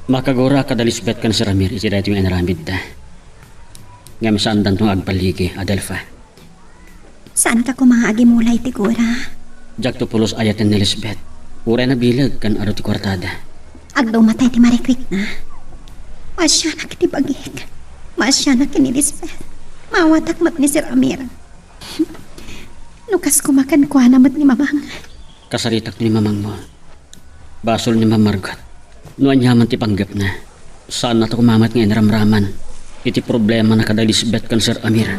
Makagura kada Lisbeth ken Sir Amir iti daytoy nga inaramidda. Ngem saandanto nga agballigi, Adelfa. Saanka koma nga agimula iti gura? Diakto pulos ayaten ni Lisbeth. Uray nabileg ken adu ti kuartada. Agduma tay ti marikrikna. Maasianak iti bagik. Maasianak ken ni Lisbeth. Maawatak met ni Sir Amir. No kas koma kenkuana met ni Mamang. Kasaritak ni mamangmo. Basol ni Ma'am Margot. No aniaman ti panggepna, saanna ta koma met nga inramraman iti problemana kada Lisbeth ken Sir Amir.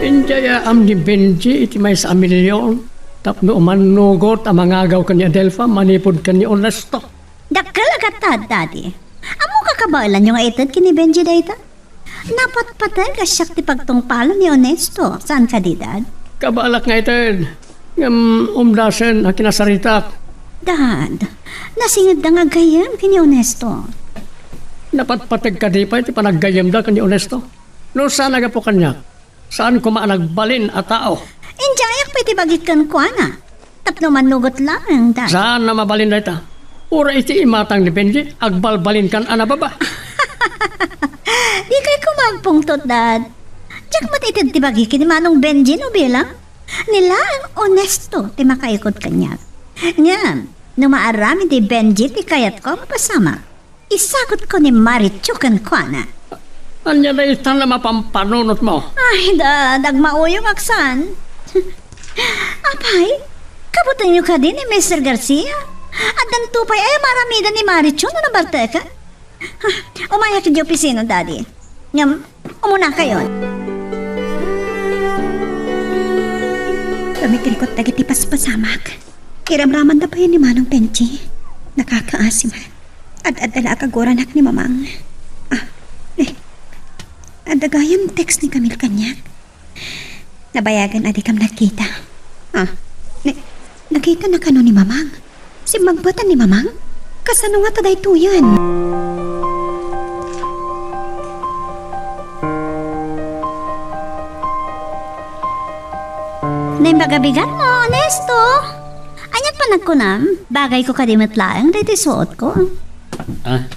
Idiay aam ni Benji iti maysa a milion tapno umannugot a mangagaw ken ni Adelfa manipud ken ni Ernesto. Dakkel a gatad, Daddy. Ammoka kabaelanyo nga ited ken ni Benji dayta? Napatpateg a siak ti pagtungpalo ni Ernesto, saan kadi, Dad? Kabaelak nga ited, ngem umdasen a kinasaritak. Dad, nasingedda nga aggayyem ken ni Ernesto. Napatpateg kadi pay ti panaggayyemda ken ni Ernesto? No saan a gapu kaniak, saan koma a nagbalin a tao. Idiayak pay ti bagik kenkuana. Tapno mannugot laeng, Dad. Saan a mabalin dayta? Uray iti imatang ni Benji, agbalbalinkan a nababa. Dikay koma agpungtot, Dad. Diak met ited ti bagi ken ni Manong Benji no bilang. Ni laeng Ernesto ti makaikut kaniak. Ngem, no maaramid ni Benji ti kayatko a mapasamak, isagutko ni Marichu kenkuana. Ania daytan a mapampanunotmo? Ay, Dad, agmauyongak saan. Apay, kabutenyo kadi ni Mister Garcia? Addanto pay aya maaramidan ni Marichu no nabarteken? Ah, umayak iti opisina, Daddy. Ngem, umunakayon. Rumitrikot dagiti paspasamak. Iramramanda pay ni Manong Benji. Nakakaasi man. Ad-adda la a kaguranak ni Mamang. Ah, eh. Adda gayam text ni Camille kaniak. Nabayagan a dikam nagkita. Ah, ni-, nakita na kano ni Mamang? Simmangpetan ni Mamang? Kasano ngata daytoyen? Naimbag a bigat mo, Ernesto. Ania't panagkunam? Bagayko kadi met laeng daytoy suotko. Ah,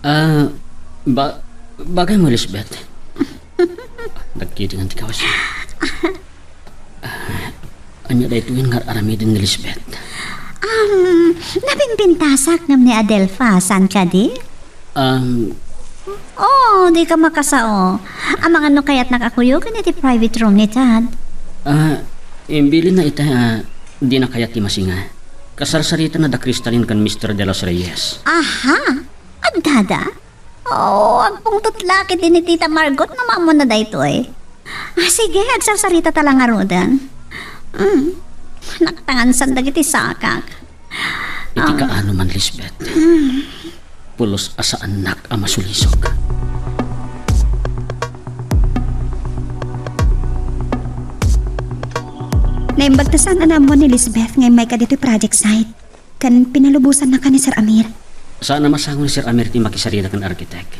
ah, ba-, bagay mo, Lisbeth. Nagkitingan ti kawas. Ah, ania daytoyen nga ar-aramiden ni Lisbeth? Um, nabimbintasak ngem ni Adelfa, saan kadi? Um, Oo, dika makasao. Amangan no kayatnak a kuyogen iti private room ni Dad. Ah, imbilinna ita a dina kayat ti masinga. Kasarsaritana da Cristalin ken Mister De Los Reyes. Aha! Addada? Oo, agpungtot la ketdi ni Tita Margot no maammoanna daytoy. Ah, sige, agsarsaritata la ngaruden. Mm, naktangansan dagiti sakak. Iti Ah. kaano man, Lisbeth, Mm. pulos a saannak a masulisog. Naimbag ta saan a naammo ni Lisbeth nga immayka ditoy project site. Ken pinalubosanna ka ni Sir Amir. Saan a masango ni Sir Amir ti makisarita ken architect.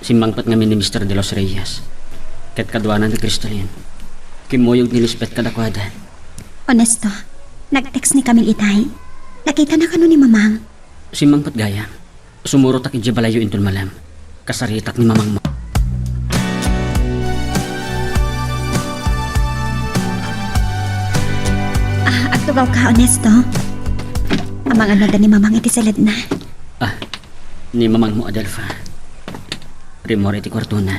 Simmangpet ngamin ni Mister De Los Reyes ket kaduana ni Cristalin. Kimmuyog ni Lisbeth kadakuada. Ernesto, nag-text ni Camille itay. Nakitana kano ni Mamang? Simmangpet gayam. Sumurotak idiay balayyo inton malem. Kasaritak ni mamangmo. Ah, agtugaw ka, Ernesto. Amangan adda ni Mamang iti saledna. Ah, ni mamangmo, Adelfa. Rimmuar iti kuartona.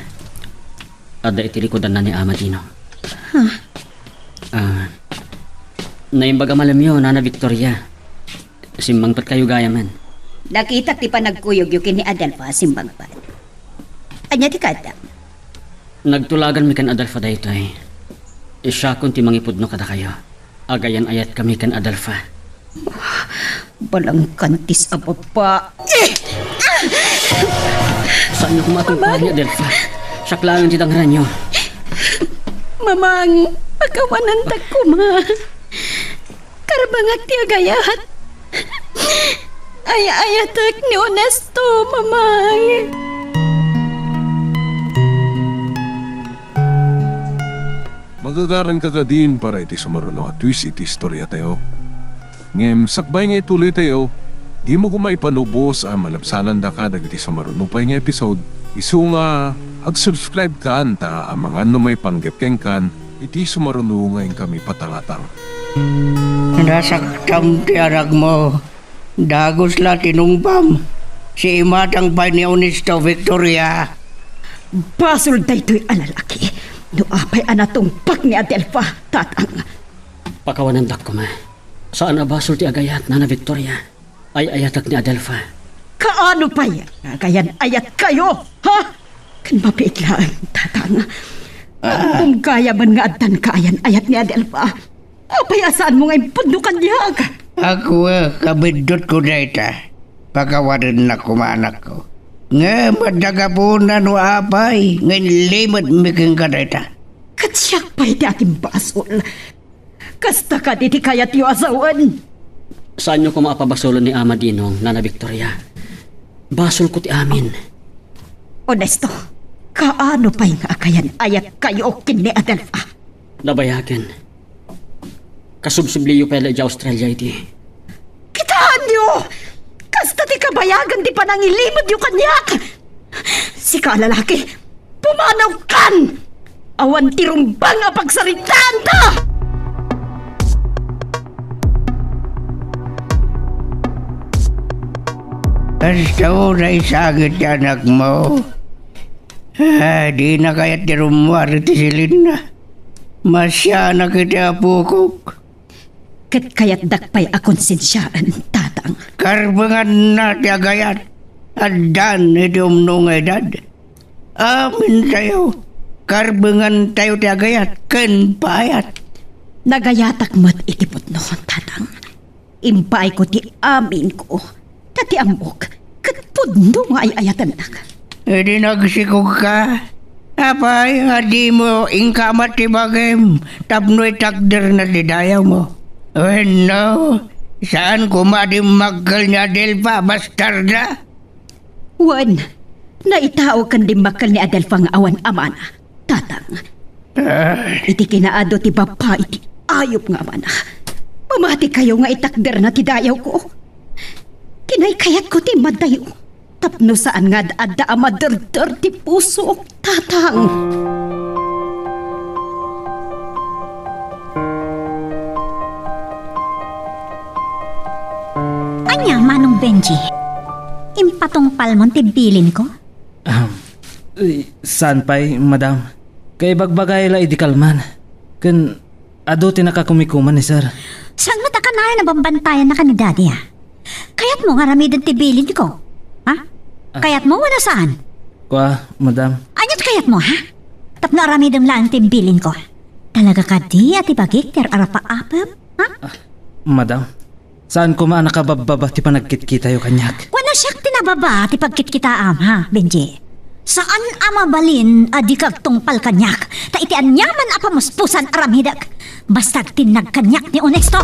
Adda iti likudanna ni Ama Dino. Huh. Ah, naimbag a malemyo, Nana Victoria. Simmangpet kayo gayamen. Nakitak ti panagkuyogyo ken ni Adelfa a simmangpet. Ania ti kayatda? Nagtulaganmi ken Adelfa daytoy. Siakon ti mangipudno kadakayo. Agayan-ayatkami ken Adelfa. Balangkantis a baba. Saanyo koma a tungpalenyo, Adelfa. Siak laeng ti dangranyo. Mamang, pakawanantak koma. Karbengak ti agayat. Ay-ayatek ni Ernesto, Mamang. Magagaranka kadin para iti sumaruno a twist iti istoriatayo. Ngem sakbay nga ituloytayo, dimo koma ipanubos a malabsanandaka dagiti sumaruno pay nga episode, isu nga ag-subscribe kan ta amangan no maipanggep kenkan iti sumaruno nga inkami patangatang. Nasaktam ti aragmo. Dagus la ti nungbam. Si imatang pay ni Honesto, Victoria. Basol daytoy a lalaki. No apay a natungpak ni Adelfa, Tatang. Pakawanandak koma. Saan a basol ti agayat, Nana Victoria. Ay-ayatek ni Adelfa. Kaano pay nga agayan-ayatkayo, ha? Ken mabiit laeng, Tatang. Ammom gayamen nga addan kaayan-ayat ni Adelfa. Apay a saanmo nga impudno kaniak? Ako, eh, kabiddutko dayta. Pakawanennak koma, anakko. Ngem adda gapuna no apay nga inlimetmi kenka dayta. Ket siak pay ti agimbasol. Kasta kadi ti kayatyo a sawen? Saanyo koma a pabasolen ni Ama Dinong, Nana Victoria. Basolko ti amin. Honesto, kaano pay nga agayan-ayatkayo ken ni Adelfa? Nabayagen. Kasubsubliyo pay la idiay Australia idi. Kitaenyo! Kasta ti kabayagan ti panangilimetyo kaniak! Sika a lalaki, pumanawkan! Awan ti rumbeng a pagsaritaanta! Kasta unay sangit ti anakmo. Ah, dina kayat ti rummuar iti silinna. Masianak iti apokok. Ket kayatdak pay a konsensiaen, Tatang. Karbenganna ti agayat. Addan iti umno nga edad. Amintayo, karbengantayo ti agayat ken paayat. Nagayatak met iti pudno, Tatang. Impaayko ti aminko, ta ti ammok, ket pudno nga ay-ayatennak. Idi nagsikogka, apay nga dimo inkama ti bagim tapno itakderna ti dayawmo? Wenno, saan koma a dimmakkel ni Adelfa, bastarda? Wen, naitaoken dimmakkel ni Adelfa nga awan amana, Tatang. Ah. Iti kinaadu ti babbai ti ayup nga amana, pamatikayo nga itakderna ti dayawko. Kinaykayatko ti immadayo tapno saan nga ad-adda a maderder ti pusok, Tatang. Ania, Manong Benji? Impatungpalmon ti bilinko? Ahem. Eh, saan pay, madam. Kaibagbagay la idi kalman. Ken adu ti nakakumikuman ni sir. Saan met a kanayon a bambantayanna ken ni daddy, a? Kayatmo nga aramiden ti bilinko? Ha? Ah. Kayatmo wenno saan? Kua, madam. Ania ti kayatmo, ha? Tapno aramidem laeng ti bilinko. Talaga kadi a ti bagik ti ar-arapaapem, ha? Ah, madam. Saan koma a nakababbaba ti panagkitkitayo kaniak. Wenno siak ti nababa ti pagkitkitaam, ha, Benji? Saan a mabalin a dika agtungpal kaniak, ta iti aniaman a pamuspusan aramidek, basta agtinnag kaniak ni Honesto.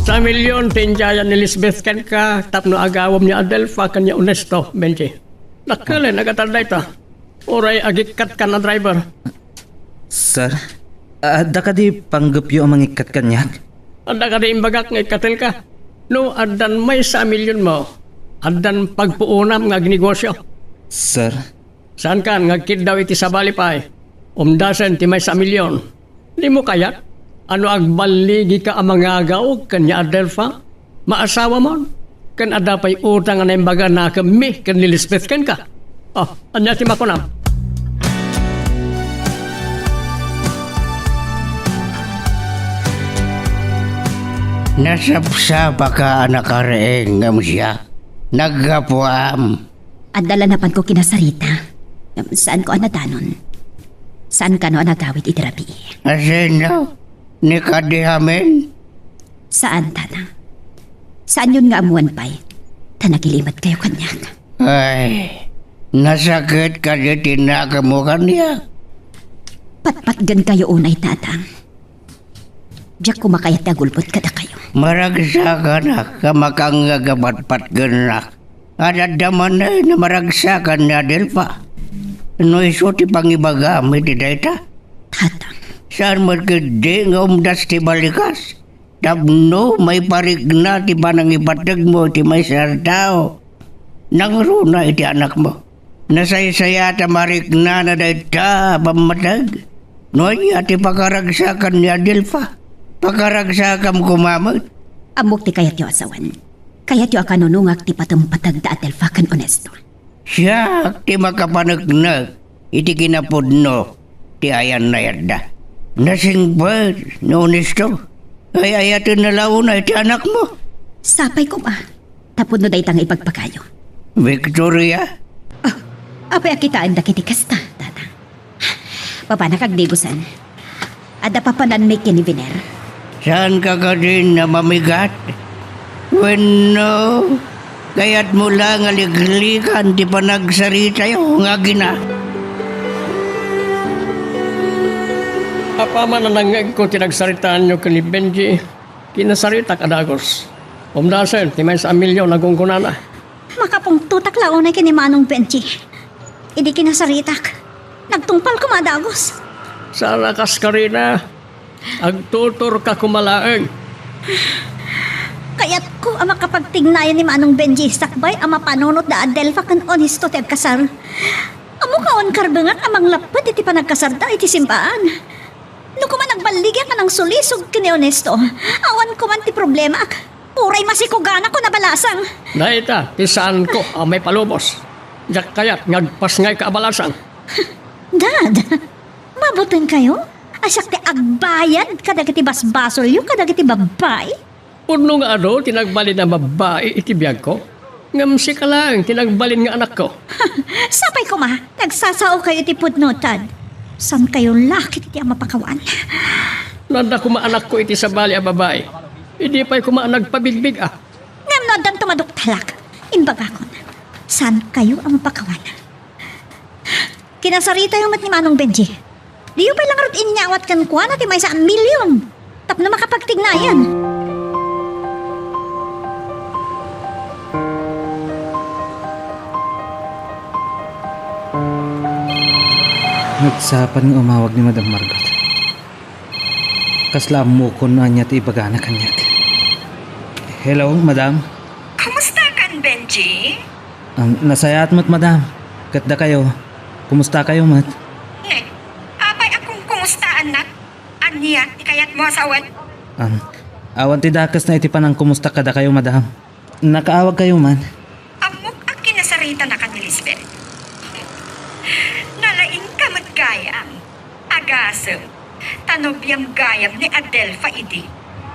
Sa milyon ti indiayan ni Lisbeth kenka tapno agawem ni Adelfa ken ni Honesto, Benji. Dakkel a nagatan dayta. Uray agikkat kan a driver. Sir, adda kadi panggepyo a mangikkat kaniak? Adda kadi imbagak nga ikkatenka? No addan maysa a milyonmo, addan pagpuonam nga agnegosyo. Sir? Saankan nga agkiddaw iti sabali pay? Umdasen ti maysa a milyon. Dimo kayat a no agballigika a mangagaw ken ni Adelfa, maasawamon, ken adda pay utang a naimbag a nakemmi ken ni Lisbeth kenka? Oh, ania ti makunam? Nasapsapaka a nakariing ngem siak, naggapuam. Adda la napanko kinasarita, ngem saanko a nadanon. Saan kano a nagawid iti rabii? Asino? Ni kadi amin? Saan, Tatang. Saanyon nga ammoen pay, ta nagilimetkayo kaniak. Ay, nasakit kadi ti nakemmo kaniak? Patpatgenkayo unay, Tatang. Diak koma kayat ti agulbod kadakayo. Maragsakanak a makangngeg a patpatgennak. Adda manen a maragsakan ni Adelfa. No isu ti pangibagam iti dayta? Tatang. Saan met ketdi nga umdas ti balikas? Tapno maiparikna ti panangipategmo iti maysa a tao. Nangruna iti anakmo. Nasaysayat a mariknana dayta a pammateg. No aya ti pakaragsakan ni Adelfa, pakaragsakam koma met. Ammok ti kayatyo a sawen. Kayatyo a kanunongak ti patungpateg da Adelfa ken Onesto. Siak ti makapaneknek iti kinapudno ti ayan-ayatda. Nasingpet ni Onesto. Ay-ayatenna la unay ti anakmo. Sapay koma. Tapno dayta nga ipagpakayo. Victoria? Ah, apay a kitaen dagiti kasta, Tatang? Papanak agdibusen. Adda papananmi ken ni Biner? Saanka kadin a mamigat? Wenno, kayatmo la nga liklikan ti panagsaritayo nga agina? Apaman a nangngegko ti nagsaritaanyo ken ni Benji, kinasaritak a dagus. Umdasen ti maysa a milyon a gunggonana. Makapungtotak la unay ken ni Manong Benji. Idi kinasaritak, nagtungpal koma a dagus. Saan a kas karina, agtuturka koma laeng. Kayatko a makapagtignayan ni Manong Benji sakbay a mapanunot da Adelfa ken Onesto ti agkasar. Ammok a awan karbengak a manglapped iti panagkasarda iti simbaan. No koma nagballigak a nangsulisog ken ni Onesto, awan koman ti problemaak. Uray masikuganakon a balasang. Dayta ti saanko a maipalubos. Diak kayat nga agpasngayka a balasang. Dad, mabutenkayo a siak ti agbayad kadagiti basbasolyo kadagiti babbai? Pudno nga adu ti nagbalin a babbai iti biagko, ngem sika laeng ti nagbalin nga anakko. Sapay koma, nagsasaokayo iti pudno, Tad. Saankayo la ketdi a mapakawan. No adda koma anakko iti sabali a babai, idi pay koma a nagpabigbig-ak. Ngem no addanto maduktalak, imbagakon, saankayo a mapakawan. Kinasaritayo met ni Manong Benji. Diyo pay la ngarud inyawat kenkuana ti maysa a milyon tapno makapagtignayan. Nagsapa nga umawag ni Madam Margot. Kasla ammokon no ania ti ibagana kaniak. Hello, madam? Kumustakan, Benji? Ah, nasayaat met, madam. Ket dakayo, kumustakayo met? Ne, apay a kungkumustaannak? Ania ti kayatmo a sawen? Ah, awan ti dakesna iti panangkumusta kadakayo, madam. Nakaawagkayo man? Ammok a kinasaritanaka ni Lisbeth. Nalaingka met gayam. Agasem, ta nobiam gayam ni Adelfa idi.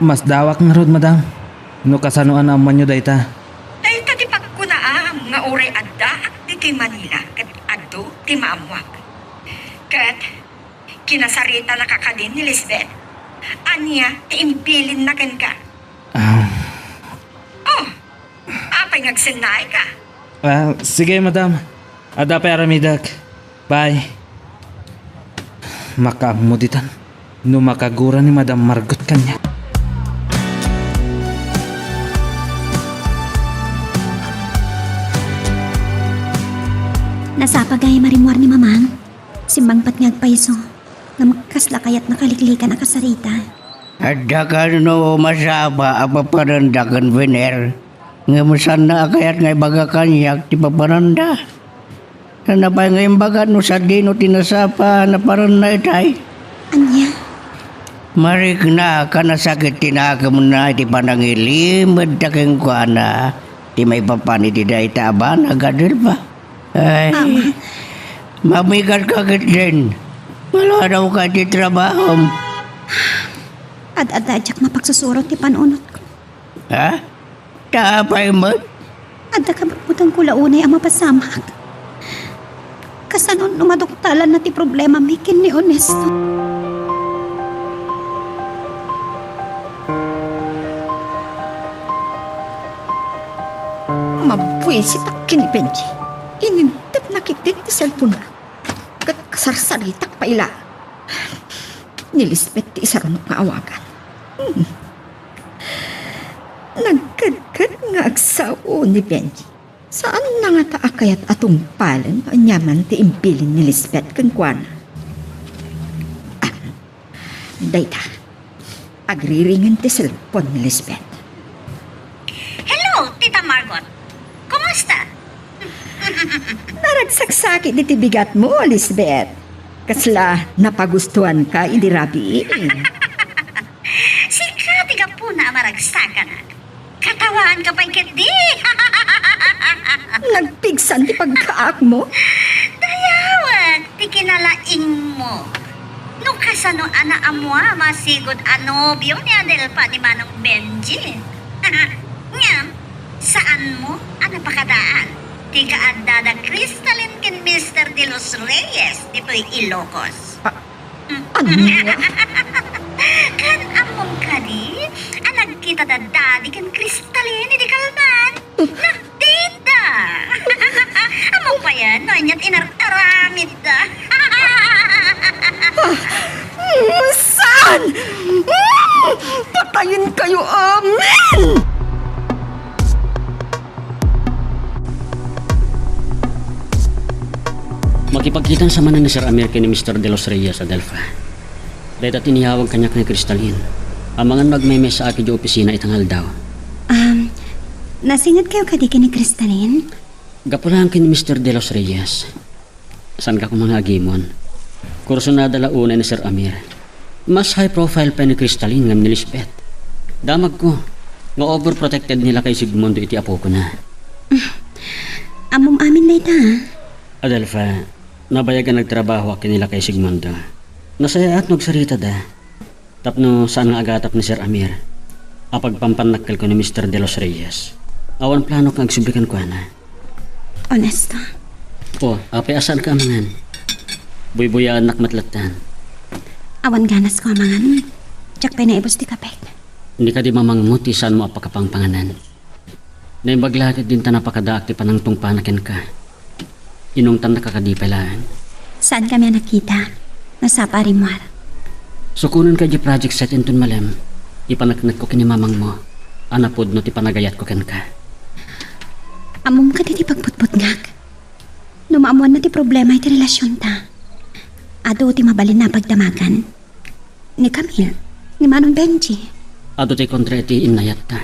Masdawak ngarud, madam, no kasano a naammoanyo dayta. Dayta ti pagkunaam nga uray addaak ditoy Manila ket adu ti maammoak. Ket kinasaritanaka kadi ni Lisbeth. Ania ti imbilinna kenka? Ah. Oh, apay nga agsennaayka? Ah, sige, madam. Adda pay aramidek. Bye. Makaammo ditan no makagura ni Madam Margot kaniak. Nasapa gayam a rimmuar ni Mamang. Simmangpet nga agpayso. Ngem kasla kayatna kaliklikan a kasarita. Adda kano masapa a papananda ken Vener? Ngem saanna a kayat nga ibaga kaniak ti papananda. Saanna pay nga imbaga no sadino ti nasapa a naparanna itay? Ania? Marikna a nasakit ti nakemna iti panangilimedta kenkuana ti maipapan iti dayta a banag, Adelfa. Ay, Ama. Mamigatka ketdin. Maladawka iti trabahom. Ad-adda a diak mapagsusurot ti panunotko. Ha? Ta apay met? Adda kabutbutengko la unay a mapasamak. Kasano no maduktalanna ti problemami ken ni Onesto? Mabuisitak ken ni Benji. Inintepna ketdin ti cellphone-na. Ket kasarsaritak pay la. Ni Lisbeth ti isarunok nga awagan. Hmm. Nagkedked nga agsao ni Benji. Saanna ngata a kayat a tungpalen no aniaman ti imbilin ni Lisbeth kenkuana. Ah, dayta. Agriringen ti cellphone ni Lisbeth. Hello, Tita Margot. Kumusta? Naragsaksakit iti bigatmo, Lisbeth. Kasla napagustuanka idi rabii? Sika ti gapuna a maragsakanak. Katawaanka pay ketdi. Nagpigsan ti pagkaakmo? Dayawek ti kinalaingmo. No kasano a naammoam a sigud a nobio ni Adelfa ni Manong Benji. Ngem, saanmo a napakadaan ti kaaddada Crystalline ken Mister De Los Reyes ditoy Ilocos. Ah, ania? Kan ammom kadi a nagkitada Daddy ken Crystalline idi kalman? Nagdate da! Ammom payen no ania ti inar-aramidda. Ah, saan? Mm, patayenkayo amin! Makipagkitan sa manen ni Sir Amir ken ni Mister De Los Reyes, Adelfa. Dayta ti iniyawag kaniak ni Crystalline. Amangan no agmemesa idiay opisina ita nga aldaw. Um, nasingadkayo kadi ken ni Crystalline? Gapu laeng ken ni Mister De Los Reyes. Saanka koma nga agimon. Kursunada la unay ni Sir Amir. Mas high profile pay ni Crystalline ngem ni Lisbeth. Damagko nga overprotected ni Lakay Sigmundo iti apokona. Ammom amin dayta, ah? Adelfa, nabayag a nagtrabahoak ken ni Lakay Sigmundo. Nasayaat no agsaritada. Tapno saan nga agatap ni Sir Amir a pagpampannakkelko ni Mister De Los Reyes. Awan planok nga agsubli kenkuana. Honesto? O, apay a saanka amangan? Buybuyaennak met lattan. Awan ganasko amangan. Diak pay naibus ti kapek. Ni kadi mamangmo ti saanmo a pakapangpanganan. Naimbag la ket dinta napakadaak ti panangtungpana kenka. Inungtannaka kadi pay laeng? Saankami a nakita. Nasapa a rimmuar. Sukonenka idiay project site inton malem. Ipaneknekko ken ni mamangmo a napudno ti panagayatko kenka. Ammom kadi ti pagbutbutngak? No maammoanna ti problema iti relasionta, adu ti mabalinna a pagdamagan. Ni Camille, ni Manong Benji. Adu ti kontra iti innayatta.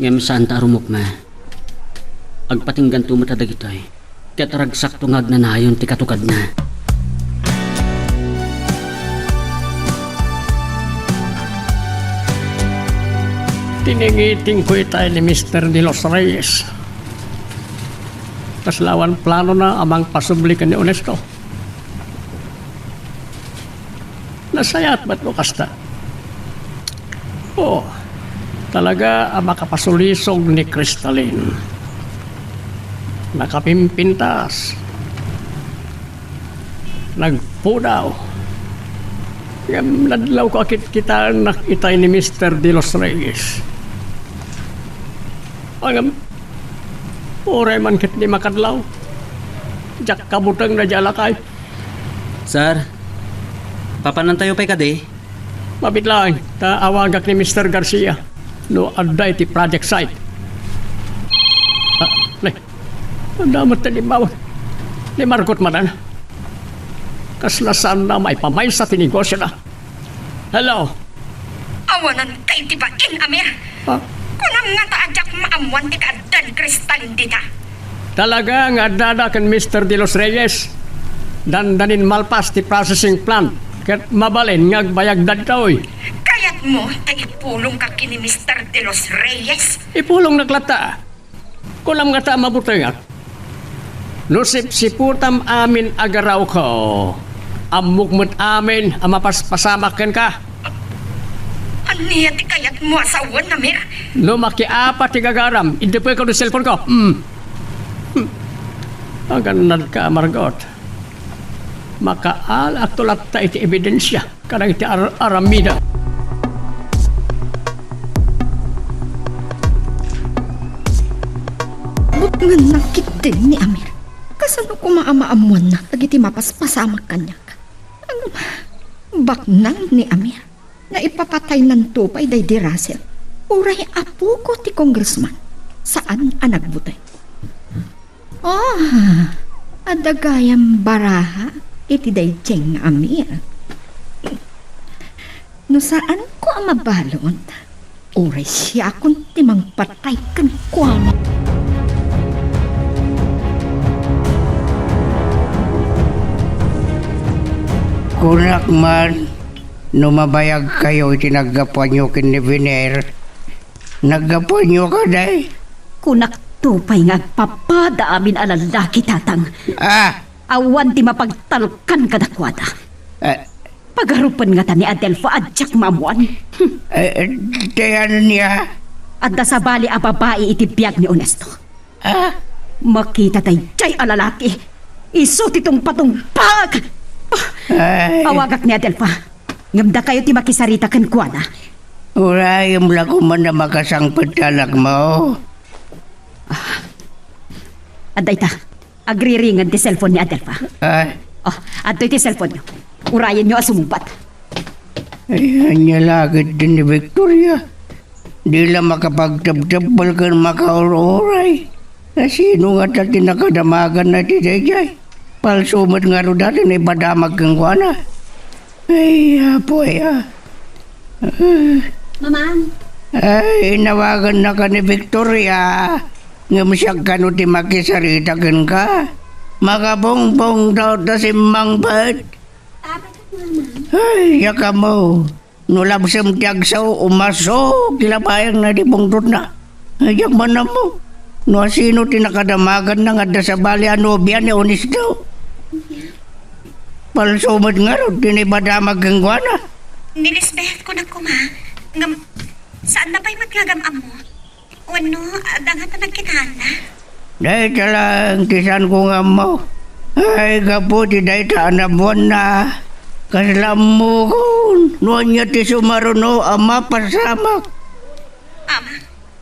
Ngem saanta a rumukma. Agpatingganto met a dagitoy. Ket ragsakto nga agnanayon ti katugadna. Tiningitingko itay ni Mister De Los Reyes. Kasla awan planona a mangpasubli ken ni Honesto. Nasayaat met no kasta. O, talaga a makapasulisog ni Crystalline. Nakapimpintas. Nagpudaw. Ngem nadlawko a kitkitaennak itay ni Mister De Los Reyes. Ngem, uray man ketdi makadlaw. Diak kabuteng daydiay a lakay. Sir, papanantayo pay kadi? Mabiit laeng, ta awagak ni Mister Garcia no adda iti project site. Ah, ne. Adda met ti immawag. Ni Margot manen. Kasla saanna a maipamaysa ti negosiona. Hello? Awananka iti bain, Amir. Ha? Kunam ngata a diak maammoan ti kaaddan Crystalline dita. Talaga nga addada ken Mister De Los Reyes. Dandanin malpas ti processing plant ket mabalin nga agbayagda ditoy. Kayatmo ta ipulongka ken ni Mister De Los Reyes? Ipulongnak latta. Kunam ngata a mabutengak. No sipsiputam amin a garawko, ammok met amin a mapaspasamak kenka. Ania ti kayatmo a sawen, Amir? No makiapa ti gagaram, iddepekon ti cellphone ko. Hmm. Hmm. Agannadka, Margot. Makaalaakto latta iti ebidensia kadagiti ar-aramidem. Butngennak ketdin ni Amir. Kasano koma a maammoanna dagiti mapaspasamak kaniak? Ngem, baknang ni Amir. Naipapataynanto pay daydi Russell. Uray apoko ti congressman, saan a nagbuteng. Ah, adda gayam baraha iti daydiay nga Amir. No saanko a mabalon, uray siakon ti mangpatay kenkuana. Kunak man, no mabayagkayo iti naggapuanyo ken ni Biner, naggapuanyo kadi? Kunak to pay nga agpapada amin a lallaki, Tatang. Ah! Awan ti mapagtalkan kadakuada. Ah. Pagarupen ngata ni Adelfa a diak maammuan. Hmm. Eh, eh, ti ania? Adda sabali a babai iti biag ni Onesto. Ah? Makita daydiay a lalaki, isu ti tungpatungpaak. Ay. Awagak ni Adelfa. Ngem dakayo ti makisarita kenkuana. Urayem la koma a makasangpet ti anakmo. Ah. Adda ita. Agriringen ti cellphone ni Adelfa. Ah. Oh, adtoy ti cellphone-yo. Urayenyo a sumungbat. Ay, ania la ketdi ni Victoria? Di la makapagtebtebbel ken makaur-uray. Sino ngata ti nakadamaganna iti daydiay? Palso met ngarud a ti naipadamag kenkuana. Ay, apo aya. Mamang. Ay, inawagannaka ni Victoria. Ngem siak kano ti makisarita kenka? Makabungbong daw ta simmangpet. Apo, Mamang. Ay, ania kamo. No labsem ti agsao, umaso ti labayangna iti pungtotna. Ay, diak man ammo no asino ti nakadamaganna nga adda sabali a nobia ni Onesto. Palso met ngarud ti naipadamag kenkuana. Ni Lisbeth, kunak koma, ngem saanna pay met nga agam-ammo. Wenno, adda ngata nagkitaanna? Dayta laeng ti saanko nga ammo. Ay, gapu ti dayta a naammoanna, kasla ammokon no ania ti sumaruno a mapasamak. Ama.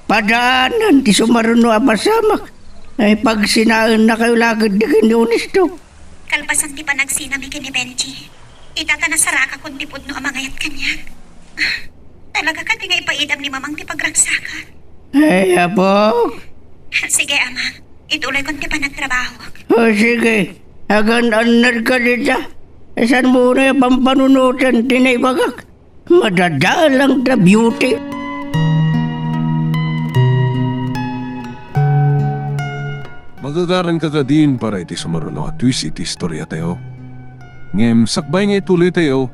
Padaanan ti sumaruno a pasamak. Ay, pagsinaennakayo la ketdi ken ni Onesto. Kalpasan ti panagsinami ken ni Benji, ita ta nasarakakon ti pudno a mangayat kaniak. Talaga kadi nga ipaidam ni Mamang ti pagragsakan? Ay, apok. Sige, Amang. Ituloykon ti panagtrabahok. O, sige. Agan-annadka dita. Saanmo unay a pampanunoten ti naibagak? Madadalang ta, Beauty. Magagaranka kadin para iti sumaruno a twist iti istoriatayo. Ngem sakbay nga ituloytayo,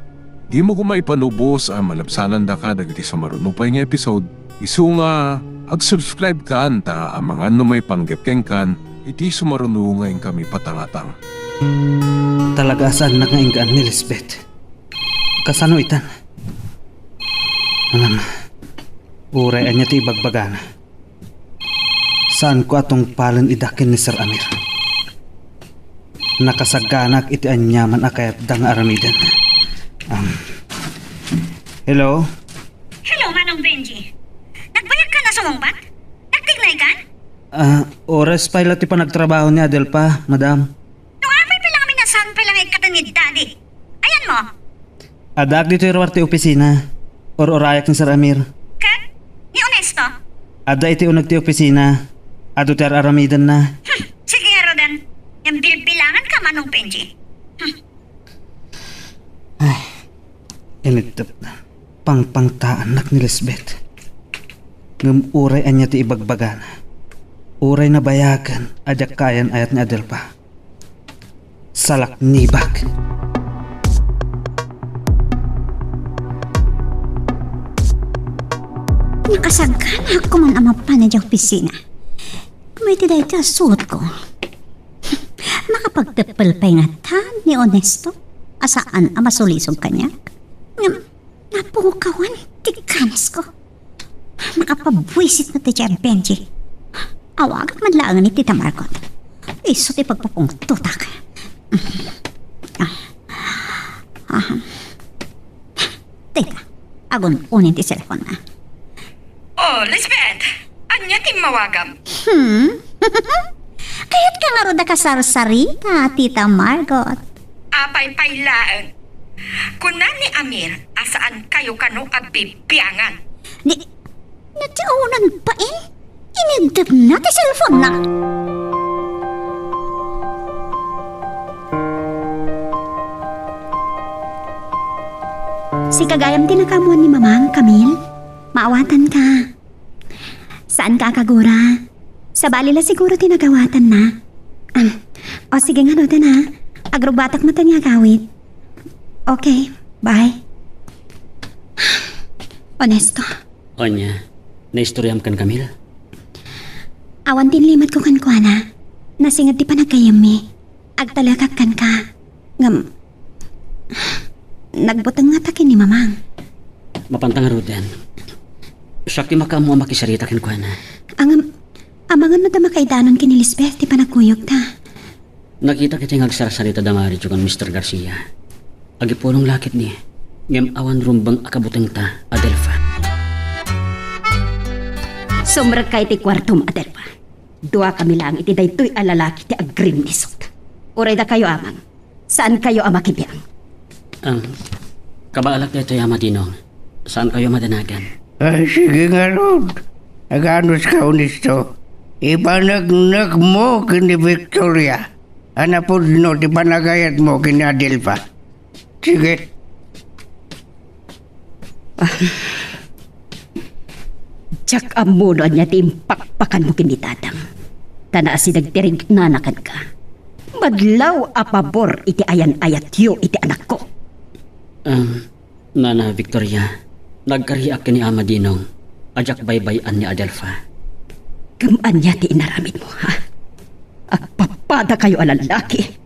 dimo koma ipanubos a malabsanandaka dagiti sumaruno pay nga episode, isu nga ag-subscribe-kan ta amangan no maipanggep kenkan iti sumaruno nga inkami patangatang. Talaga a saannak nga inggaan ni Lisbeth. Kasano itan? Ngem, uray ania ti ibagbagana, saanko a tungpalen ida ken ni Sir Amir. Nakasaganaak iti aniaman a kayatda nga aramiden. Um, hello? Hello, Manong Benji. Nagbayagkan a sumungbat? Nagtignaykan? Ah, oras pay la ti panagtrabaho ni Adelfa, madam. No apay pay la ngamin a saan pay la nga ikkaten ni Daddy? Ayanmo? Addaak ditoy ruar ti opisina. Ur-urayak ni Sir Amir. Ket? Ni Onesto? Adda iti uneg ti opisina. Adu ti ar-aramidenna. Hmm, sige ngaruden. Ngem bilbilanganka, Manong Benji. Hmm. Ay, inittep. Pangpangtaannak ni Lisbeth. Ngem uray ania ti ibagbagana, uray nabayagen a diak kaayan-ayat ni Adelfa. Salaknibak. Nakasaganaak koman a mapan idiay opisina. Ngem iti dayta a suotko, makapagteppel pay ngata ni Onesto a saan a masulisog kaniak? Ngem, napukawan ti kanasko. Makapabuisit no ti Benji. Awagak man laeng ni Tita Margot. Isu ti pagpupungtotak. Ah. Ah. Teka, agun-unin ti cellphone-na. Oh, Lisbeth! Ania ti immawagam? Hmm? Kayatka ngarud a kasarsarita, Tita Margot? Apay pay laeng. Kuna ni Amir a saankayo kano a bibiangan. Ni, natiaunan bain? Iniddepna ti cellphone-na. Sika gayam ti nakaammuan ni Mamang, Camille. Maawatanka. Saanka a kagura. Sabali la siguro ti nagawatanna. Ah, o sige ngaruden a. Agrubbatak met nga agawid. Okay, bye. Onesto. Ania, naistoriam ken Camille? Awan ti inlimatko kenkuana. Nasinged ti panaggayyemmi. Agtalekak kenka. Ngem, nagbuteng ngata ken ni Mamang. Mapanta ngaruden. Siak ti makaammo a makisarita kenkuana. Ngem, amangan no adda makaidanon ken ni Lisbeth ti panagkuyogta. Nakitak iti nga agsarsarita da Mario ken Mister Garcia. Agipulong la ketdi, ngem awan rumbeng a kabutengta, Adelfa. Sumrekka iti kuartom, Adelfa. Duakami laeng iti daytoy a lalaki ti agrinnisot. Uray dakayo, Amang. Saankayo a makibiang. Ang, kabaalak daytoy, Ama Dinong. Saankayo a madanagan. Ay, sige ngarud. Aganuska, Onesto. Ipaneknekmo ken ni Victoria a napudno ti panagayatmo ken ni Adelfa. Sige. Diak ammo no ania ti impakpakanmo ken ni Tatang. Ta naasideg ti rignana kenka. Madlaw a pabor iti ayan-ayatyo iti anakko. Um, Nana Victoria, nagkariak ken ni Ama Dinong a diak baybay-an ni Adelfa. Ngem ania ti inaramidmo, ha? Agpapadakayo a lallaki.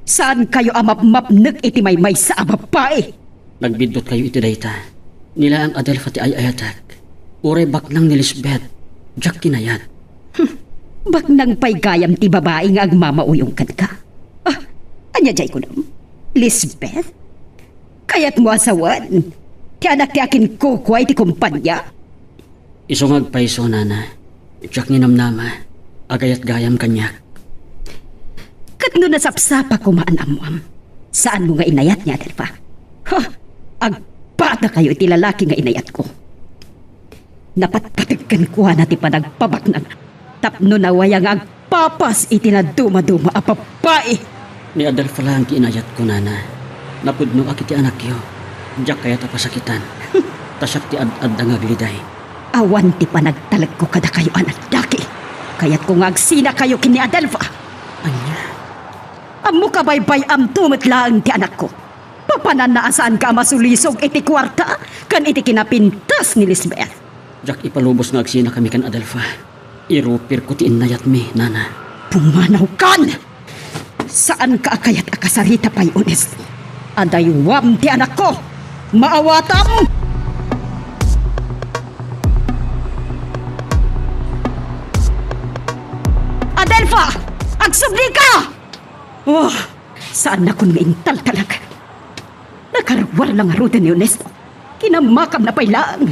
Saankayo a mapmapnek iti maymaysa a babai. Nagbiddutkayo iti dayta. Ni laeng Adelfa ti ay-ayatek. Uray baknang ni Lisbeth, diak kinayat. Hmm, baknang pay gayam ti babai nga agmamauyong kenka. Ah, ania diay kunam? Lisbeth? Kayatmo a sawen ti anak ti akinkukua iti kompania? Isu nga agpayso, Nana. Diak ninamnama a gayat gayam kaniak. Ket no nasapsapa koma a naammoam, saanmo nga inayat ni Adelfa? Ha! Agpadakayo iti lalaki nga inayatko. Napatpateg kenkuana ti panagpabaknang tapno nawaya nga agpapas iti nadumaduma a babai. Ni Adelfa laeng ti inayatko, Nana. Napudnoak iti anakyo. Diak kayat a pasakitan. Ta siak ti ad-adda nga agliday. Awan ti panagtalekko kadakayo a lallaki. Kayatko nga agsinakayo ken ni Adelfa. Ania? Ammok a baybay-amto met laeng ti anakko. Papananna a saanka a masulisog iti kuarta ken iti kinapintas ni Lisbeth. Diak ipalubos nga agsinakami ken Adelfa. Irupirko ti innayatmi, Nana. Pumanawkan! Saanka a kayat a kasarita pay, Onesto. Adaywam ti anakko! Maawatam! Adelfa! Agsublika! Oh, saannakon nga intaltalek. Nakaruar la ngaruden ni Onesto. Kinamakamna pay laeng.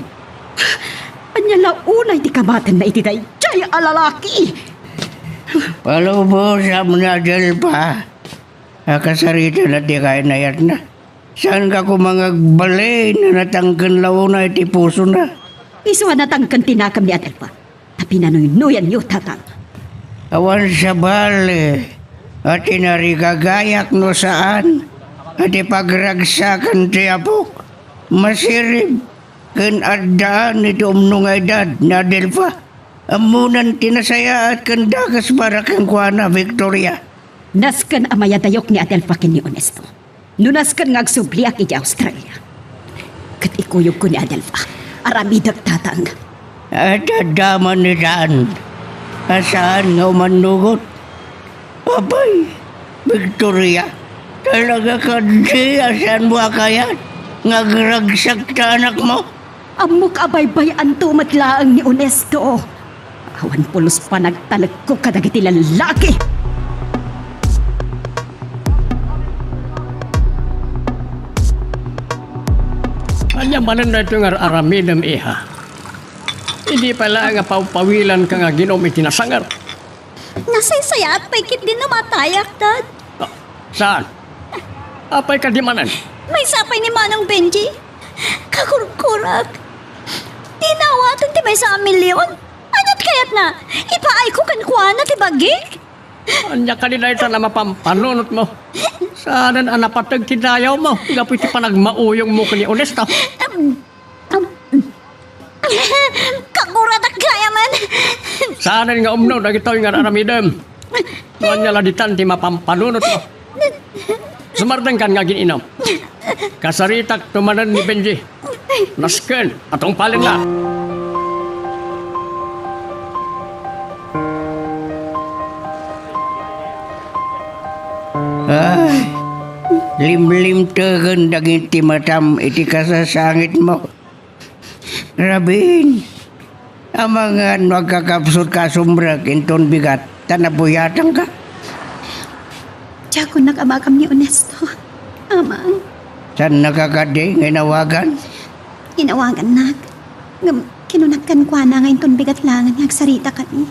Ania la unay ti kamatenna iti daydiay a lalaki? Palubosam ni Adelfa a kasaritana ti kainayatna. Saanka koma nga agbalin a natangken la unay ti pusona? Isu a natangken ti nakemmi, Adelfa. Ta pinanuynoyanyo, Tatang. Awan sabali a tinarigagayak no saan a ti pagragsakan ti apok. Masirib ken addaan iti umno nga edad ni Adelfa. Ammonan ti nasayaat ken dakes para kenkuana, Victoria. Nasken a mayadayok ni Adelfa ken ni Onesto. No nasken nga agsubliak idiay Australia, ket ikuyogko ni Adelfa. Aramidek, Tatang. Adda man ni Dan a saan nga umannugot. Apay, Victoria, talaga kadi a saanmo a kayat nga agragsak ta anakmo? Ammok a baybay-anto met laeng ni Onesto. Awan pulos panagtalekko kadagiti lallaki. Ania manen daytoy nga ar-aramidem, iha? Idi pay laeng a pawpawilanka nga aginom iti nasangar. Nasaysayaat pay ketdin no matayak, Dad. Ah, saan? Apay kadi manen? Maysa pay ni Manong Benji. Kakurkurak. Dina awaten ti maysa a milion. Aniat kayatna? Ipaayko kenkuana ti bagik? Ania kadi dayta a mapampanunotmo? Saanen a napateg ti dayawmo gapu iti panagmauyongmo ken ni Onesto? Em, em, Kaguratak gayamen. Saanen nga umno dagitoy nga ar-aramidem. No ania la ditan ti mapampanunotmo? Sumardengkan nga agin-inom. Kasaritak to manen ni Benji. Nasken a tungpalennak. Ay, limlimtegen dagiti matam iti kasasangitmo. Rabin, amangan no agkakapsutka a sumrek inton bigat ta nabuyatanka? Diakon nakamakam ni Onesto, Amang. Saannaka kadi nga inawagan? Inawagannak. Ngem kinunak kenkuana nga inton bigat laengen nga agsarita kami.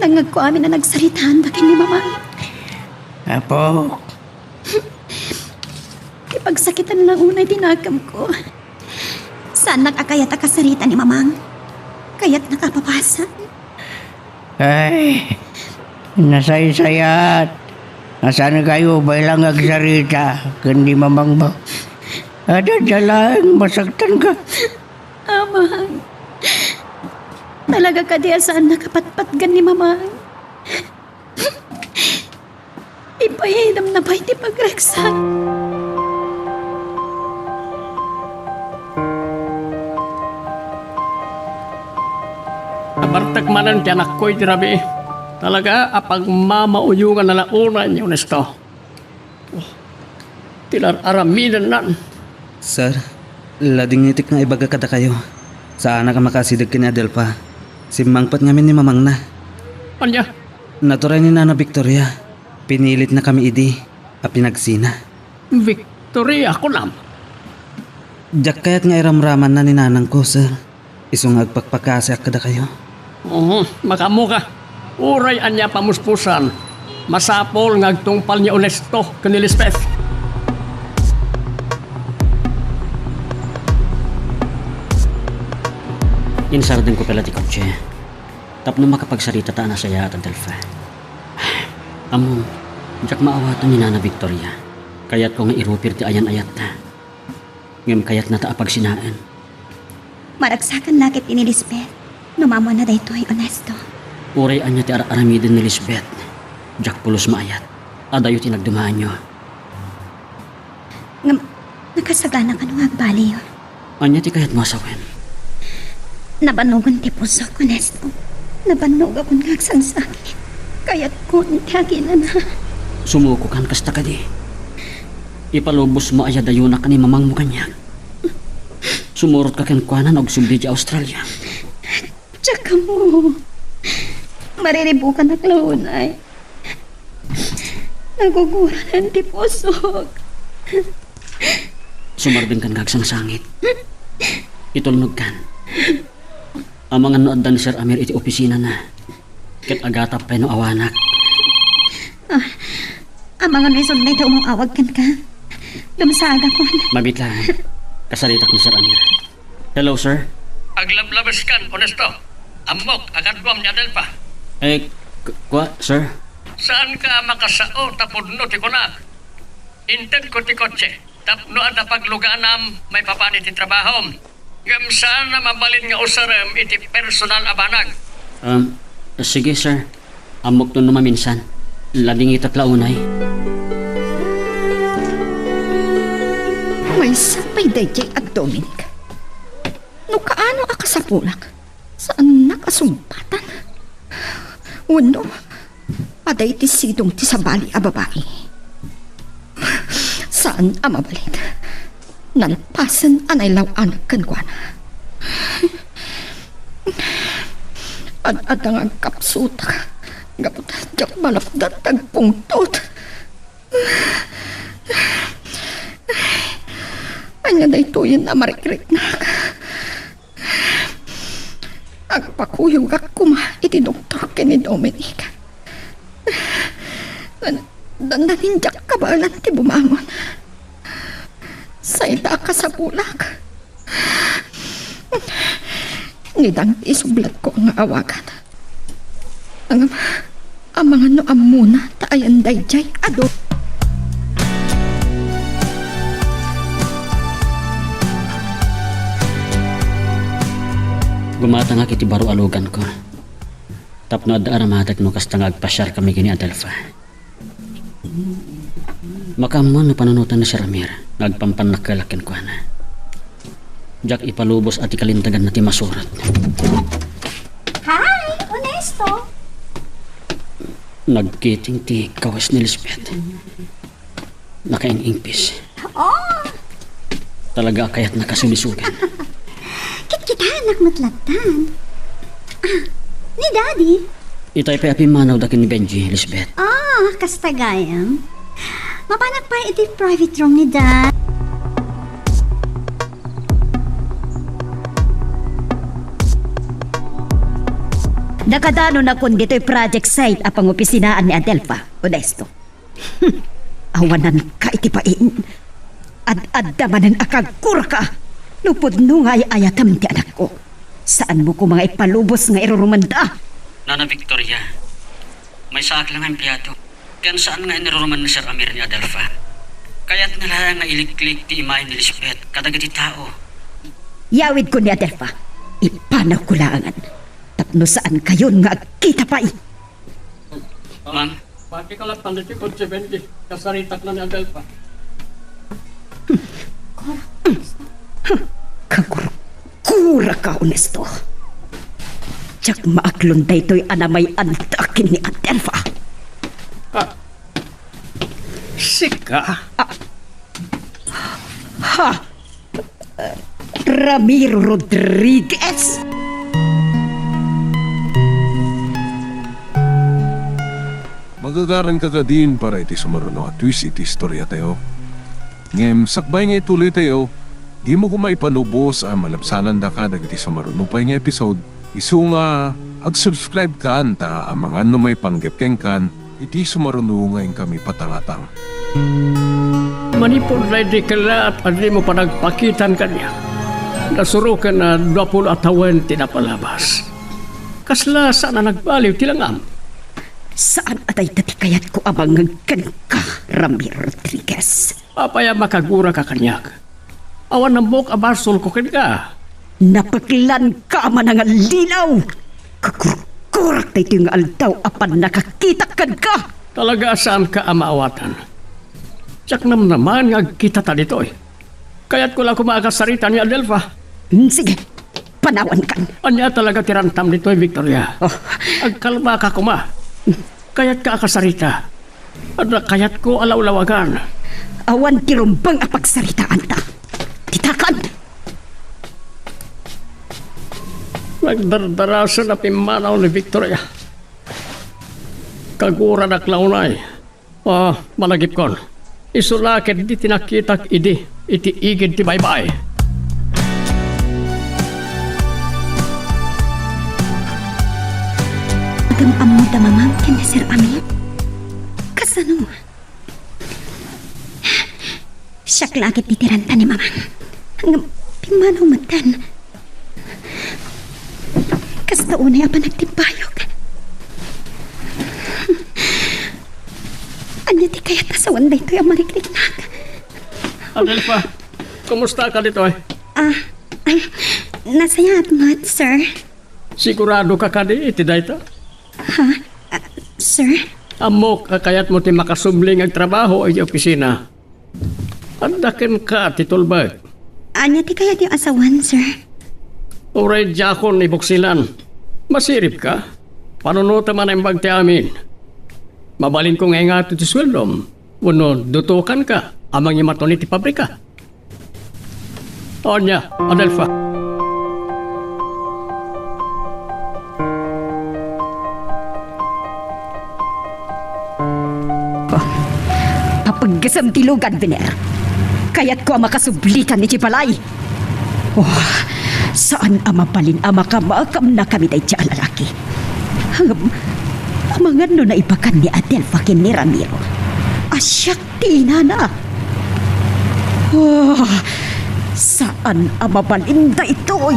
Nangngegko amin a nagsaritaanda ken ni Mama. Apo. Ti pagsakitan lang unay ti nakemko. Saannak a kayat a kasarita ni Mamang. Kayatnak a papasan. Ay, nasaysayat. Saan kayo, balang agsarita ken ni Mamang ba? Adda laeng masaktanka. Amang, talaga kadi a saannak a patpatgan ni Mamang? Ipaidamna pay ti pagragsak. Nabartek manen ti anakko iti rabii. Talaga a pagmamauyonganna la unay ni Onesto. Ti ar-aramidennan. Sir, ladingitek nga ibaga kadakayo. Saanak a makaasideg ken ni Adelfa. Simmangpet ngamin ni mamangna. Ania? Naturay ni Nana Victoria. Pinilitna kami idi a pinagsina. Victoria, kunam? Diak kayat nga iramramanna ni nanangko, sir. Isu nga agpakpakaasiak kadakayo. Mhm, makaammoka. Uray ania a pamuspusan, masapul nga agtungpal ni Onesto ken ni Lisbeth. Insardengko pay la ti kotse tapno makapagsaritata a nasayaat, Adelfa. Ammom, diak maawatan ni Nana Victoria. Kayatko nga irupir ti ayan-ayatta. Ngem kayatnata a pagsinaen. Maragsakan la ket ni Lisbeth no maammoanna daytoy, Onesto. Uray ania ti ar-aramiden ni Lisbeth, diak pulos maayat. Adayo ti nagdumaenyo. Ngem, nakasagana kano nga agbaliyo? Ania ti kayatmo a sawen? Nabannogen ti pusok, Onesto. Nabannogakon nga agsangsangit. Kayatkon ti aginana. Sumukokan kasta kadi? Ipalubosmo aya dayona ken ni mamangmo kaniak? Sumurotka kenkuana no agsubli idiay Australia? Diak ammo. Mariribukanak la unay. Naguguranen ti pusok. Sumardengkan nga agsangsangit. Itulnogkan. Amangan no adda ni Sir Amir iti opisinana. Ket agatap pay no awanak. Ah, amangan no isu dayta umawag kenka. Dumsagakon. Mabiit laeng. Kasaritak ni Sir Amir. Hello, sir. Aglablabeskan, Onesto. Ammok a kaduam ni Adelfa. Eh, k-, kua, sir? Saanka a makasao ta pudno ti kunak? Intedko ti kotse tapno adda pagluganam maipapan iti trabahom. Ngem saan a mabalin nga usarem iti personal a banag. Um, sige, sir. Ammokto no maminsan. Ladingitak la unay. Maysa pay daydiay a Dominic. No kaano a kasapulak, saannak a sumpatan. Wenno, adda iti sidong ti sabali a babai. Saan a mabalin. Nalpasen a nailaw-anak kenkuana. Ad-adda nga agkapsutak gapu ta diak malapdan ti agpungtot. Ania daytoyen a marikriknak? Agpakuyogak koma iti doktor ken ni Dominic. Dan-, dandanin diak kabaelan ti bumangon. Sayda a kasapulak. Nidang ti isublatko nga awagan. Ngem, amangan no ammona ta ayan daydiay a do-. Gumatangak iti baro a luganko. Tapno adda aramadek no kasta nga agpasiarkami ken ni Adelfa. Makaammo no panunotan ni Sir Amir. Nagpampannakelak kenkuana. Diak ipalubos a ti kalinteganna ti masurat. Hi, Onesto! Nagkiting ti kawes ni Lisbeth. Nakaing-ingpis. Oh! Talaga a kayatna kasumisugan. Ket kita, anak, met lattan. Ah, ni Daddy? Itay pay a pimmanawda ken ni Benji, Lisbeth. Ah, kasta gayam. Mapanak pay iti private room ni Dad. Nakadano nakon ditoy project site a pangopisinaan ni Adelfa, Onesto. Awananka iti bain. Ad-adda manen a kagkuraka no pudno nga ay-ayatem ti anakko. Saanmo koma nga ipalubos nga irurumanda. Nana Victoria, maysaak la nga empleado. Ken saan nga iniruruman ni Sir Amir ni Adelfa. Kayatna laeng nga iliklik ti imayen ni Lisbeth kadagiti tao. Yawidko ni Adelfa. Ipanawko laengen. Tapno saankayon nga agkita pay. Ma'am? Pati ka lang pala ti kotse, Benji. Kasaritak na ni Adelfa. Kagurgura ka, Onesto. Diak maaklon daytoy a namay-anda ken ni Adelfa. Ah, sika? Ah. Ha? Ramiro Rodriguez? Magagaranka kadin para iti sumaruno a twist iti istoriatayo. Ngem sakbay nga ituloytayo, dimo koma ipalubos a malabsanandaka dagiti sumaruno pay nga episode. Isu nga, ag-subscribe kan ta amangan no maipanggep kenkan iti sumaruno nga inkami patangatang. Manipud daydi kellaat a dimo panagpakitan kaniak, nasuroken a dua pulo a tawen ti napalabas. Kasla saan a nagbaliw ti langam? Saan a dayta ti kayatko a mangngeg kenka, Ramiro Rodriguez. Apay a makaguraka kaniak? Awan ammok a basolko kenka. Napeklanka a manangallilaw. Kagurgurak daytoy nga aldaw a pannakakitak kenka. Talaga a saanka a maawatan. Diak namnamaen nga agkitata ditoy. Kayatko la koma a kasarita ni Adelfa. Hmm, sige. Panawankan. Ania talaga ti rantam ditoy, Victoria? Oh. Agkalmaka koma. Kayatka a kasarita. Adda kayatko a lawlawagan. Awan ti rumbeng a pagsaritaanta. Ditakan! Nagdardarasen a pimmanaw ni Victoria. Kaguradak la unay. Ah, malagipkon. Isu la ketdi ti nakitak idi iti igid ti baybay. Ngem ammoda mamangken ni Sir Amir? Kasano? Siak la ket ti tiranta ni Mamang. Ngem pimmanaw metten. Kasta unay a panagtimpayok. Ania ti kayat a sawen daytoy a marikriknak? Adelfa, kumusta ka ditoy? Ah, ah, nasayaat met, sir. Sigurado ka kadi iti dayta? Ha? Ah, sir? Ammok a kayatmo ti makasubli nga agtrabaho iti opisina. Adda kenka ti tulbek. Ania ti kayatyo a sawen, sir? Uray diakon ibuksilan. Masirib ka? Panunotem a naimbag ti amin. Mabalinko nga ingato ti sueldom. Wenno dutokanka a mangimaton iti pabrika. Ania, Adelfa? Papaggesem ti lugan, Biner. Kayatko a makasublitan iti balay. Oh, saan a mabalin a makamakamnakami daydiay a lalaki. Ngem, amangan no naibagan ni Adelfa ken ni Ramiro a siak ti inana. Oh, saan a mabalin daytoy.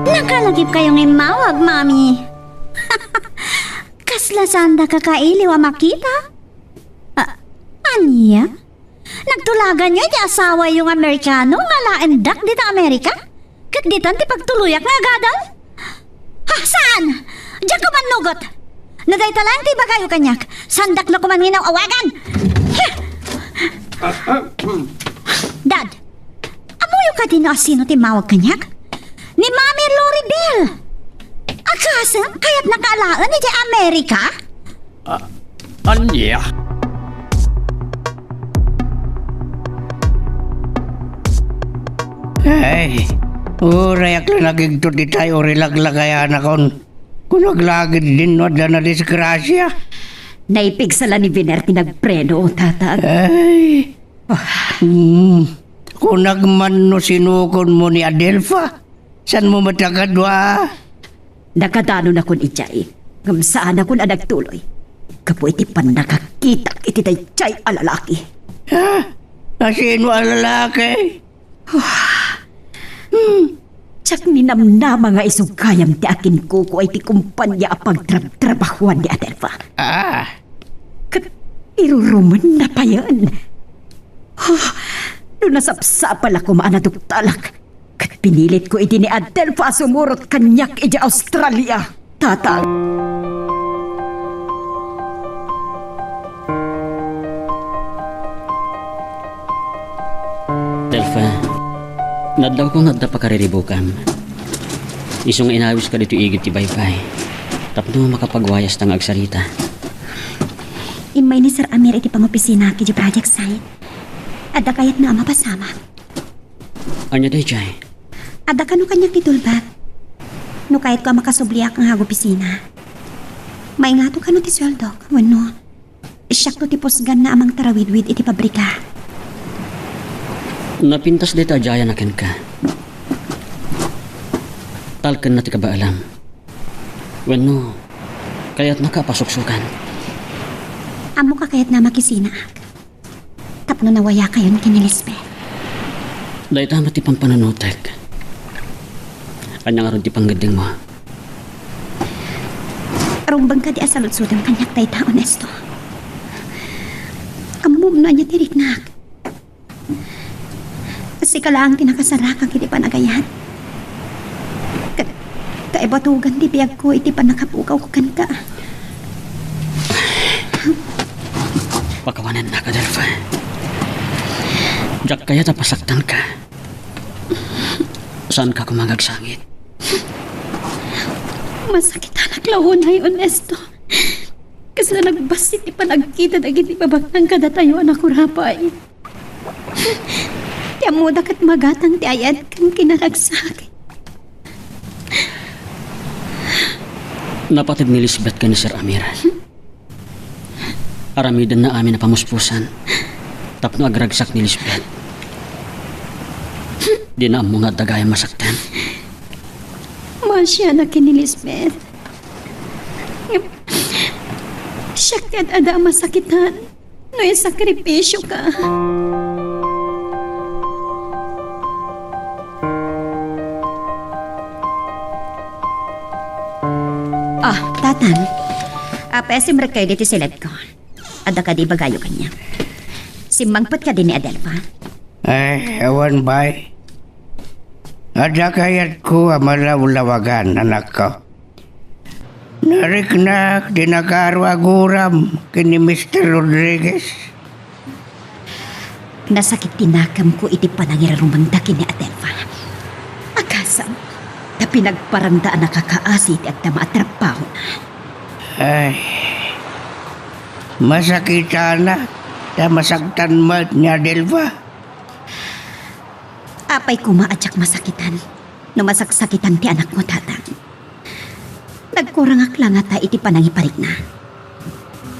Nakalagipkayo nga immawag, Mami. Kasla saanda kakailiw a makita? Ah, ania? Nagtulaganyo iti asawayo nga Amerikano nga alaendak dita Amerika? Ket ditan ti pagtuloyak nga agadal? Ha, saan? Diak ka mannugot! No dayta laeng ti ibagayo kaniak, saandak no koma nga inaw-awagan! Dad, ammoyo kadi no asino ti immawag kaniak? Ni Mami Loribel! Akasem, kayatnaka alaen idiay Amerika? Ah, ania? Ay, urayak la nagigtot itay uri laglagayanakon. Kunak la ketdin no adda nadisgrasia. Naipigsa la ni Biner ti nagpreno, Tatang. Ay. Hmm. Kunak man no sinukonmo ni Adelfa. Saanmo met a kadua? Nakadanonakon idiay, ngem saanakon a nagtuloy gapu iti pannakakitak iti daydiay a lalaki. Ha? Asino a lalaki? Hmm. Diak ninamnama nga isu gayam ti akinkukua iti kompania a pagtrabtrabahoan ni Adelfa. Ah. Ket irurumenna payen. Oh, no nasapsapal a koma a naduktalak, ket pinilitko iti ni Adelfa a sumurot kaniak idiay Australia, Tatang. Adelfa, naddawko nga adda pakariribukam. Isu nga inawiska ditoy igid ti baybay, tapno makapagwayasta nga agsarita. Immay ni Sir Amir iti pangopisinaak idiay project site. Adda kayatna a mapasamak. Ania daydiay? Adda kano kaniak ti tulbek. No kayatko a makasubliak nga agopisina, maingato kano ti sueldok wenno siakto ti pusganna a mangtarawidwid iti pabrika. Napintas dayta a diayanna kenka. Talkenna ti kabaelam. Wenno, kayatnaka a pasuksokan? Ammok a kayatna a makisinaak tapno nawayakayon ken ni Lisbeth. Dayta met ti pampanunotek. Ania ngarud ti pangngeddengmo? Rumbeng kadi a saludsodem kaniak dayta, Ernesto? Ammom no ania ti riknak. Sika laeng ti nakasarakak iti panagayat. Ka-, kaibatugan ti biagko iti pannakapukawko kenka. Pakawanennaka, Adelfa. Diak kayat a pasaktanka. Saanka koma nga agsangit. Masakitanak la unay, Ernesto. Kasla nagbassit ti panagkita dagiti babaknang kadatayo a nakurapay. Ti ammoda ket magatang ti ayat ken kinaragsak. Napateg ni Lisbeth ken ni Sir Amir. Aramidenna amin a pamuspusan tapno agragsak ni Lisbeth. Dina ammo nga adda gayam masaktan. Maasianak ken ni Lisbeth. Ngem, siak ti ad-adda a masakitan no isakripisioka. Ah, Tatang. Apay a simrekkayo ditoy siledko? Adda kadi ibagayo kaniak? Simmangpet kadi ni Adelfa? Ay, awan, bay. Adda kayatko a malawlawagan, anakko. Nariknak ti nakaaro a guram ken ni Mister Rodriguez. Nasakit ti nakemko iti panangirarumengda ken ni Adelfa. Akasam, ta pinagparangda a nakakaasi iti agdama a trabahona. Ay, masakitanak, ta masaktan met ni Adelfa. Apay koma a diak masakitan no masaksakitan ti anakmo, Tatang? Nagkurangak la ngata iti panangiparikna.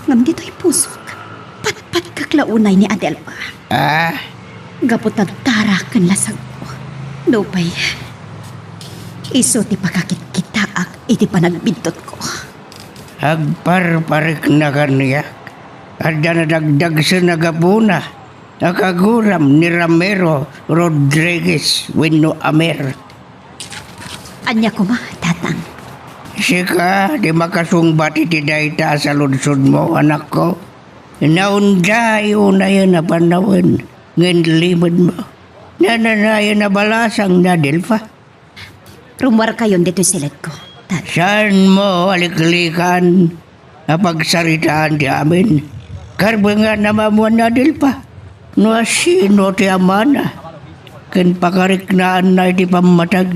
Ngem ditoy pusok, patpatkak la unay ni Adelfa. Ah? Gapu ta dara ken lasagko. Nupay, isu ti pakakitkitaak iti panagbintotko. Agparparikna kaniak. Adda nadagdagsen a gapuna a kaguram ni Ramiro Rodriguez wenno Amir. Ania koma, Tatang? Sika ti makasungbat iti dayta a saludsodmo, anakko. Naundayo unayen a panawen nga inlimedmo. Nananayen a balasang ni Adelfa. Rummuarkayon ditoy siledko. Saanmo a liklikan a pagsaritaan ti amin. Karbengan a maammuan ni Adelfa no asino ti amana ken pakariknaanna iti pammateg.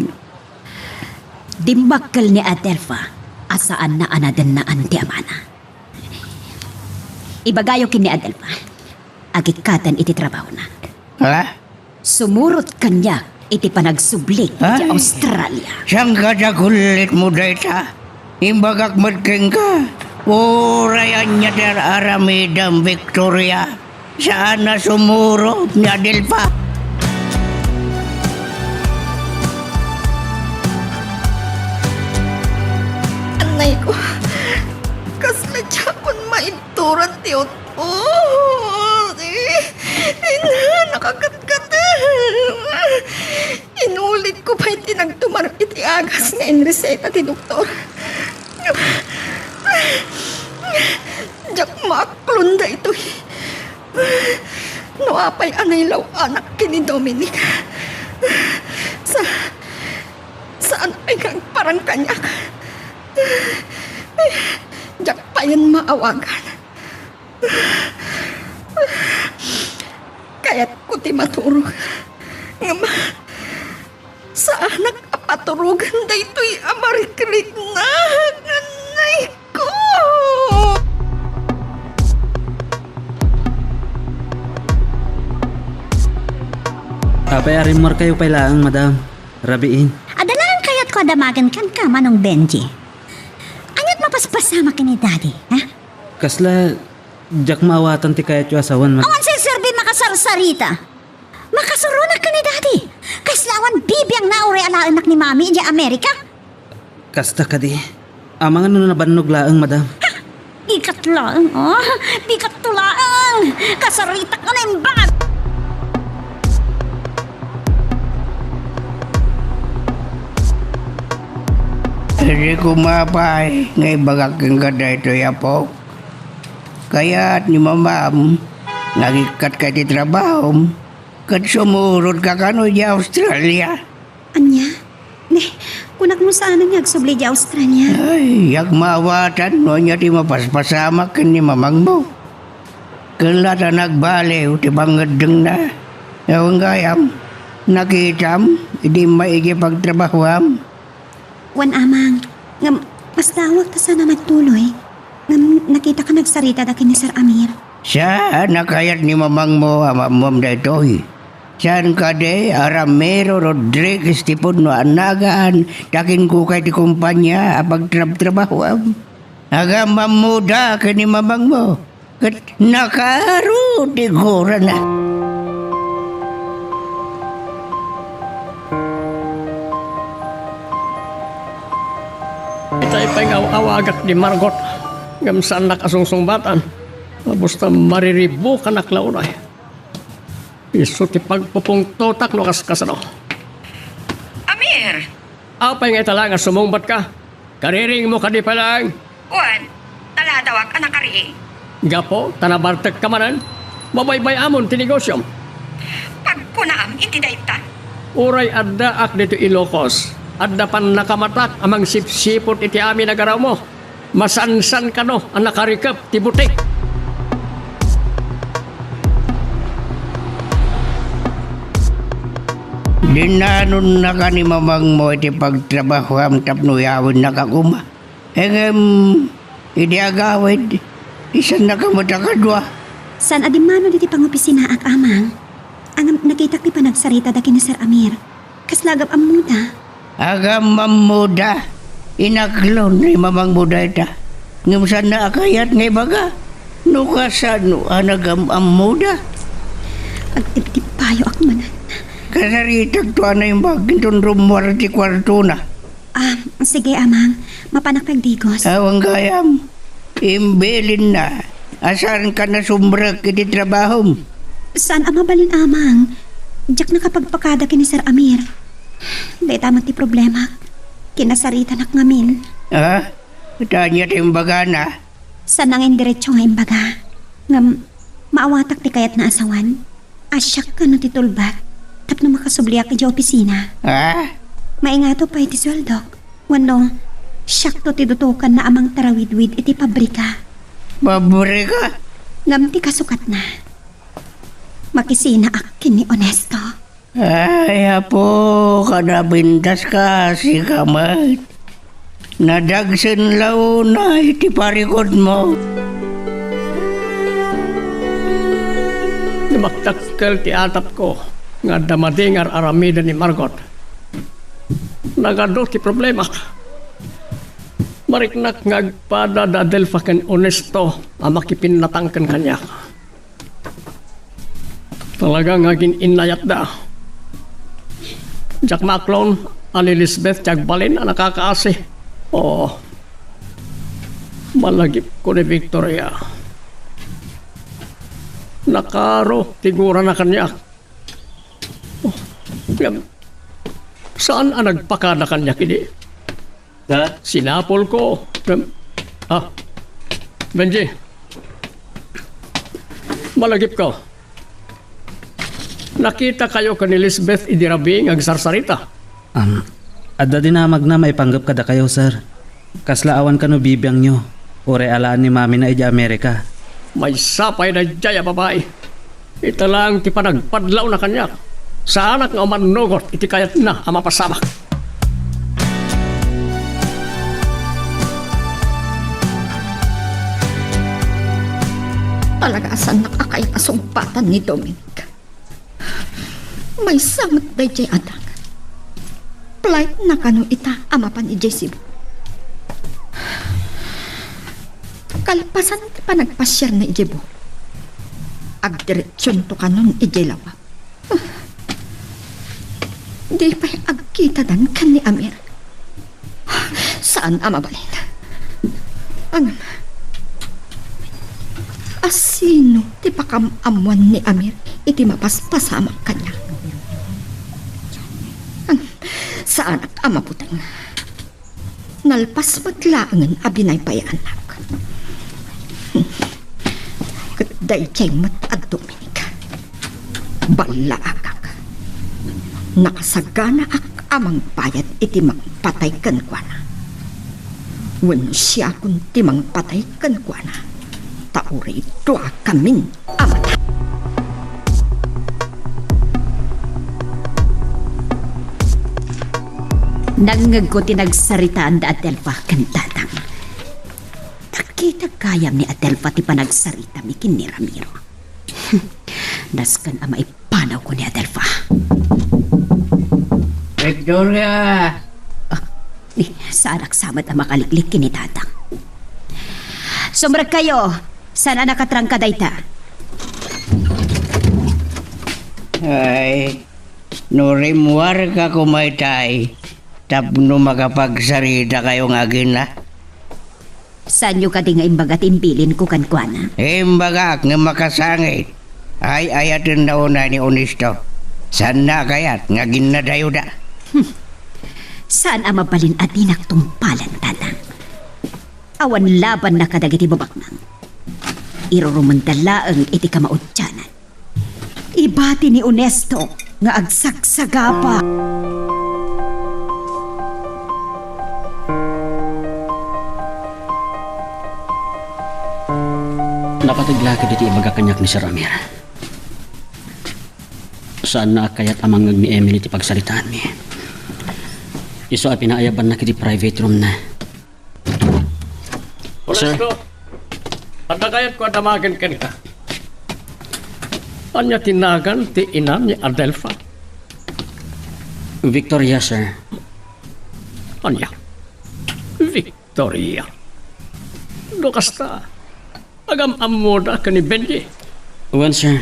Dimbakkel ni Adelfa a saanna a nadennaan ti amana. Ibagayo ken ni Adelfa, agikkaten iti trabahona. Ha? Sumurot kaniak iti panagsubli Ha? iti Australia. Saan ka dagulit mo dayta? Imbagak met kenka, uray ania ti ar-aramidem, Victoria. Saan a sumurot ni Adelfa. Annay ko, kasla diakon maibturan ti utbot. Ina, nakakatkatem. Inulit ko pay ti nagtumar iti agas nga inreseta ti doktor. Diak maaklon daytoy. No apay a nailaw-anak ken ni Dominic, sa-, saan pay nga agparang kaniak? Diak payen maawagan. Kayatko ti maturog. Ngem saanak a paturogen daytoy a marikriknak. Annay ko! Apay a rimmuarkayo pay laeng, madam? Rabiin. Adda laeng kayatko a damagen kenka, Manong Benji. Aniat mapaspasamak ken ni Daddy, ha? Kasla, diak maawatan ti kayatyo a sawen, madam. Awan serserbi makasarsarita. Makasuronak ken ni Daddy. Kasla awan bibiangna uray alaennak ni Mami idiay Amerika. Kasta kadi. Amangan no nabannog laeng, madam. Ha! Dikat laeng, oh. Dikatto laeng. Kasaritak nga naimbag. Idi ko mapay nga ibagak kenka daytoy, apo. Kayat ni mamam nga agikkatka iti trabahom ket sumurotka kano idiay Australia. Ania? Ne, kunak no saanen nga agsubli idiay Australia. Ay, diak maawatan no ania ti mapaspasamak ken ni mamangmo. Ket la ta nagbaliw ti pangngeddengna. Awan gayam, nakitam idi immay idiay pagtrabahoam? Wen, Amang. Ngem, masdawak ta saan a nagtuloy. Ngem, nakitak a nagsarita da ken ni Sir Amir. Saan a kayat ni mamangmo a maammom daytoy? Saan kadi a Ramiro Rodriguez ti pudno a nagan ta kinkukay ti kompania a pagtrabtrabahoam? Agamammoda ken ni mamangmo ket nakaaro ti gurana. Itay pay nga aw-awagak ni Margot, ngem saannak a sungsungbatan. Basta mariribukanak la unay. Isu ti pagpupungtotak no kaskasano. Amir! Apay nga ita laeng a sumungbatka? Kariringmo kadi pay laeng? Wen, taladawak a nakariing. Gapu ta nabartekka manen, mabaybay-amon ti negosiom. Pagkunaam iti dayta? Uray addaak ditoy Ilocos, adda pannakamatak a mangsipsipud iti amin a garawmo. Masansan kano a nakarikep ti butik. Dinnanonnaka ni mamangmo iti pagtrabahoam tapno yawennaka koma. Ngem, idi agawid, isannaka met a kadua. Saan a dimmano ditoy pangopisinaak, Amang. Ngem nakitak ti panagsarita da ken ni Sir Amir. Kasla agam-ammoda? Agam-ammoda. Inaklon ni mamangmo dayta. Ngem saanna a kayat nga ibaga no kasano a nagam-ammoda. Agtiptippayoak manen. Kasaritakto a naimbag inton rummuar ti kuartona. Ah, sige, Amang. Mapanak pay agdigos. Awan gayam. Imbilinna a saanka nasumrek iti trabahom. Saan a mabalin, Amang. Diak nakapagpakada ken ni Sir Amir. Dayta met ti problemak. Kinasaritanak ngamin. Ah? Ania ti imbagana? Saan nga indiretso nga imbaga. Ngem, maawatak ti kayatna a sawen. Asiak kano ti tulbad tapno makasubliak idiay opisina. Ah? Maingato pay ti sueldok. Wenno, Siakto ti dutokanna a mangtarawidwid iti pabrika. Pabrika? Ngem ti kasukatna, makisinaak ken ni Onesto. Ay, Apo, kada bintaska, sika met. Nadagsen la unay ti parikodmo. Dumakdakkel ti atapko nga adda madi nga ar-aramiden ni Margot. Nagadu ti problemak. Mariknak nga agpada da Adelfa ken Onesto a makipinnatang ken kaniak. Talaga nga agin-innayatda. Diak maaklon a ni Lisbeth ti agbalin a nakakaasi. Oo. Malagipko ni Victoria. Nakaro ti gurana kaniak. Oh, ngem, saan a nagpakada kaniak idi? Ha? Sinapulko. Ngem, ah, Benji. Malagipko. Nakitakayo ken ni Lisbeth idi rabii nga agsarsarita. Um, adda dinamagna maipanggep kadakayo, sir. Kasla awan kano bibiangyo, uray alaan ni mamina idiay Amerika. Maysa pay daydiay a babai. Ita laeng ti panagpadlawna kaniak. Saanak nga umannugot iti kayatna a mapasamak. Talaga a saannak a kayat a sungpatan ni Dominic. Maysa met daydiay a dangan. Flightna kano ita a mapan idiay Cebu. Kalpasan ti panagpasiarna idiay Bohol, agdiretsionto kanon idiay lawag. Di pay agkitadan ken ni Amir. Saan a mabalin. Ngem, asino ti pakam-ammoan ni Amir iti mapaspasamak kaniak? Ngem, saanak a mabuteng. Nalpas met laengen a binaybayaannak. Ket daydiay met a Dominic. Ballaagak. Nakasaganaak a mangbayad iti mangpatay kenkuana. Wenno siakon ti mangpatay kenkuana. Ta uray duakamin a mata. Nangngegko ti nagsaritaan da Adelfa ken Tatang. Nakita gayam ni Adelfa ti panagsaritami ken ni Ramiro. Nasken a maipanawko ni Adelfa. Victoria! Ah, ni, saanak sa met a makaliklik ken ni Tatang. Sumrekkayo, saan a nakatrangka dayta. Ay, no rimmuarka koma itay, tapno makapagsarita kayo nga agina. Saanyo kadi nga imbaga ti imbilinko kenkuana? Imbagak nga makasangit. Ay-ayatenna unay ni Onesto. Saanna a kayat nga aginnadayoda. Hmm. Saan a mabalin a dinak tungpalen, Tatang. Awan labanna kadagiti babaknang. Irurumenda laeng iti kamaudianan. Ibati ni Onesto nga agsagsagapa. Napateg la kadagiti ibaga kaniak ni Sir Amir. Saanna a kayat a mangngeg ni Emily ti pagsaritaanmi. Isu a pinaayabanna iti private roomna. Sir? Onesto, adda kayatko a damagen kenka. Ania ti nagan ti ina ni Adelfa? Victoria, sir. Ania? Victoria? No kasta, agam-ammoda ken ni Benji? Wen, sir.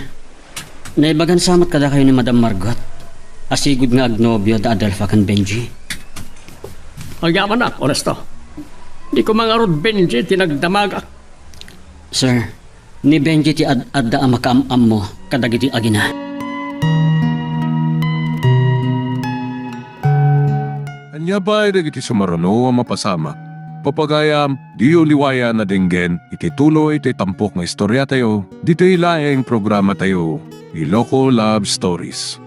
Naibagan sa met kadakayo ni Madam Margot a sigud nga agnobio da Adelfa ken Benji. Agyamanak, Onesto. Di koma ngarud Benji ti nagdamagak. Sir, ni Benji ti ad-adda a makaam-ammo kadagiti agina. Ania pay dagiti sumaruno a mapasamak? Papagayam, diyo liwayan a denggen iti tuloy ti tampok nga istoriatayo, ditoy laeng programatayo, Iloko Love Stories.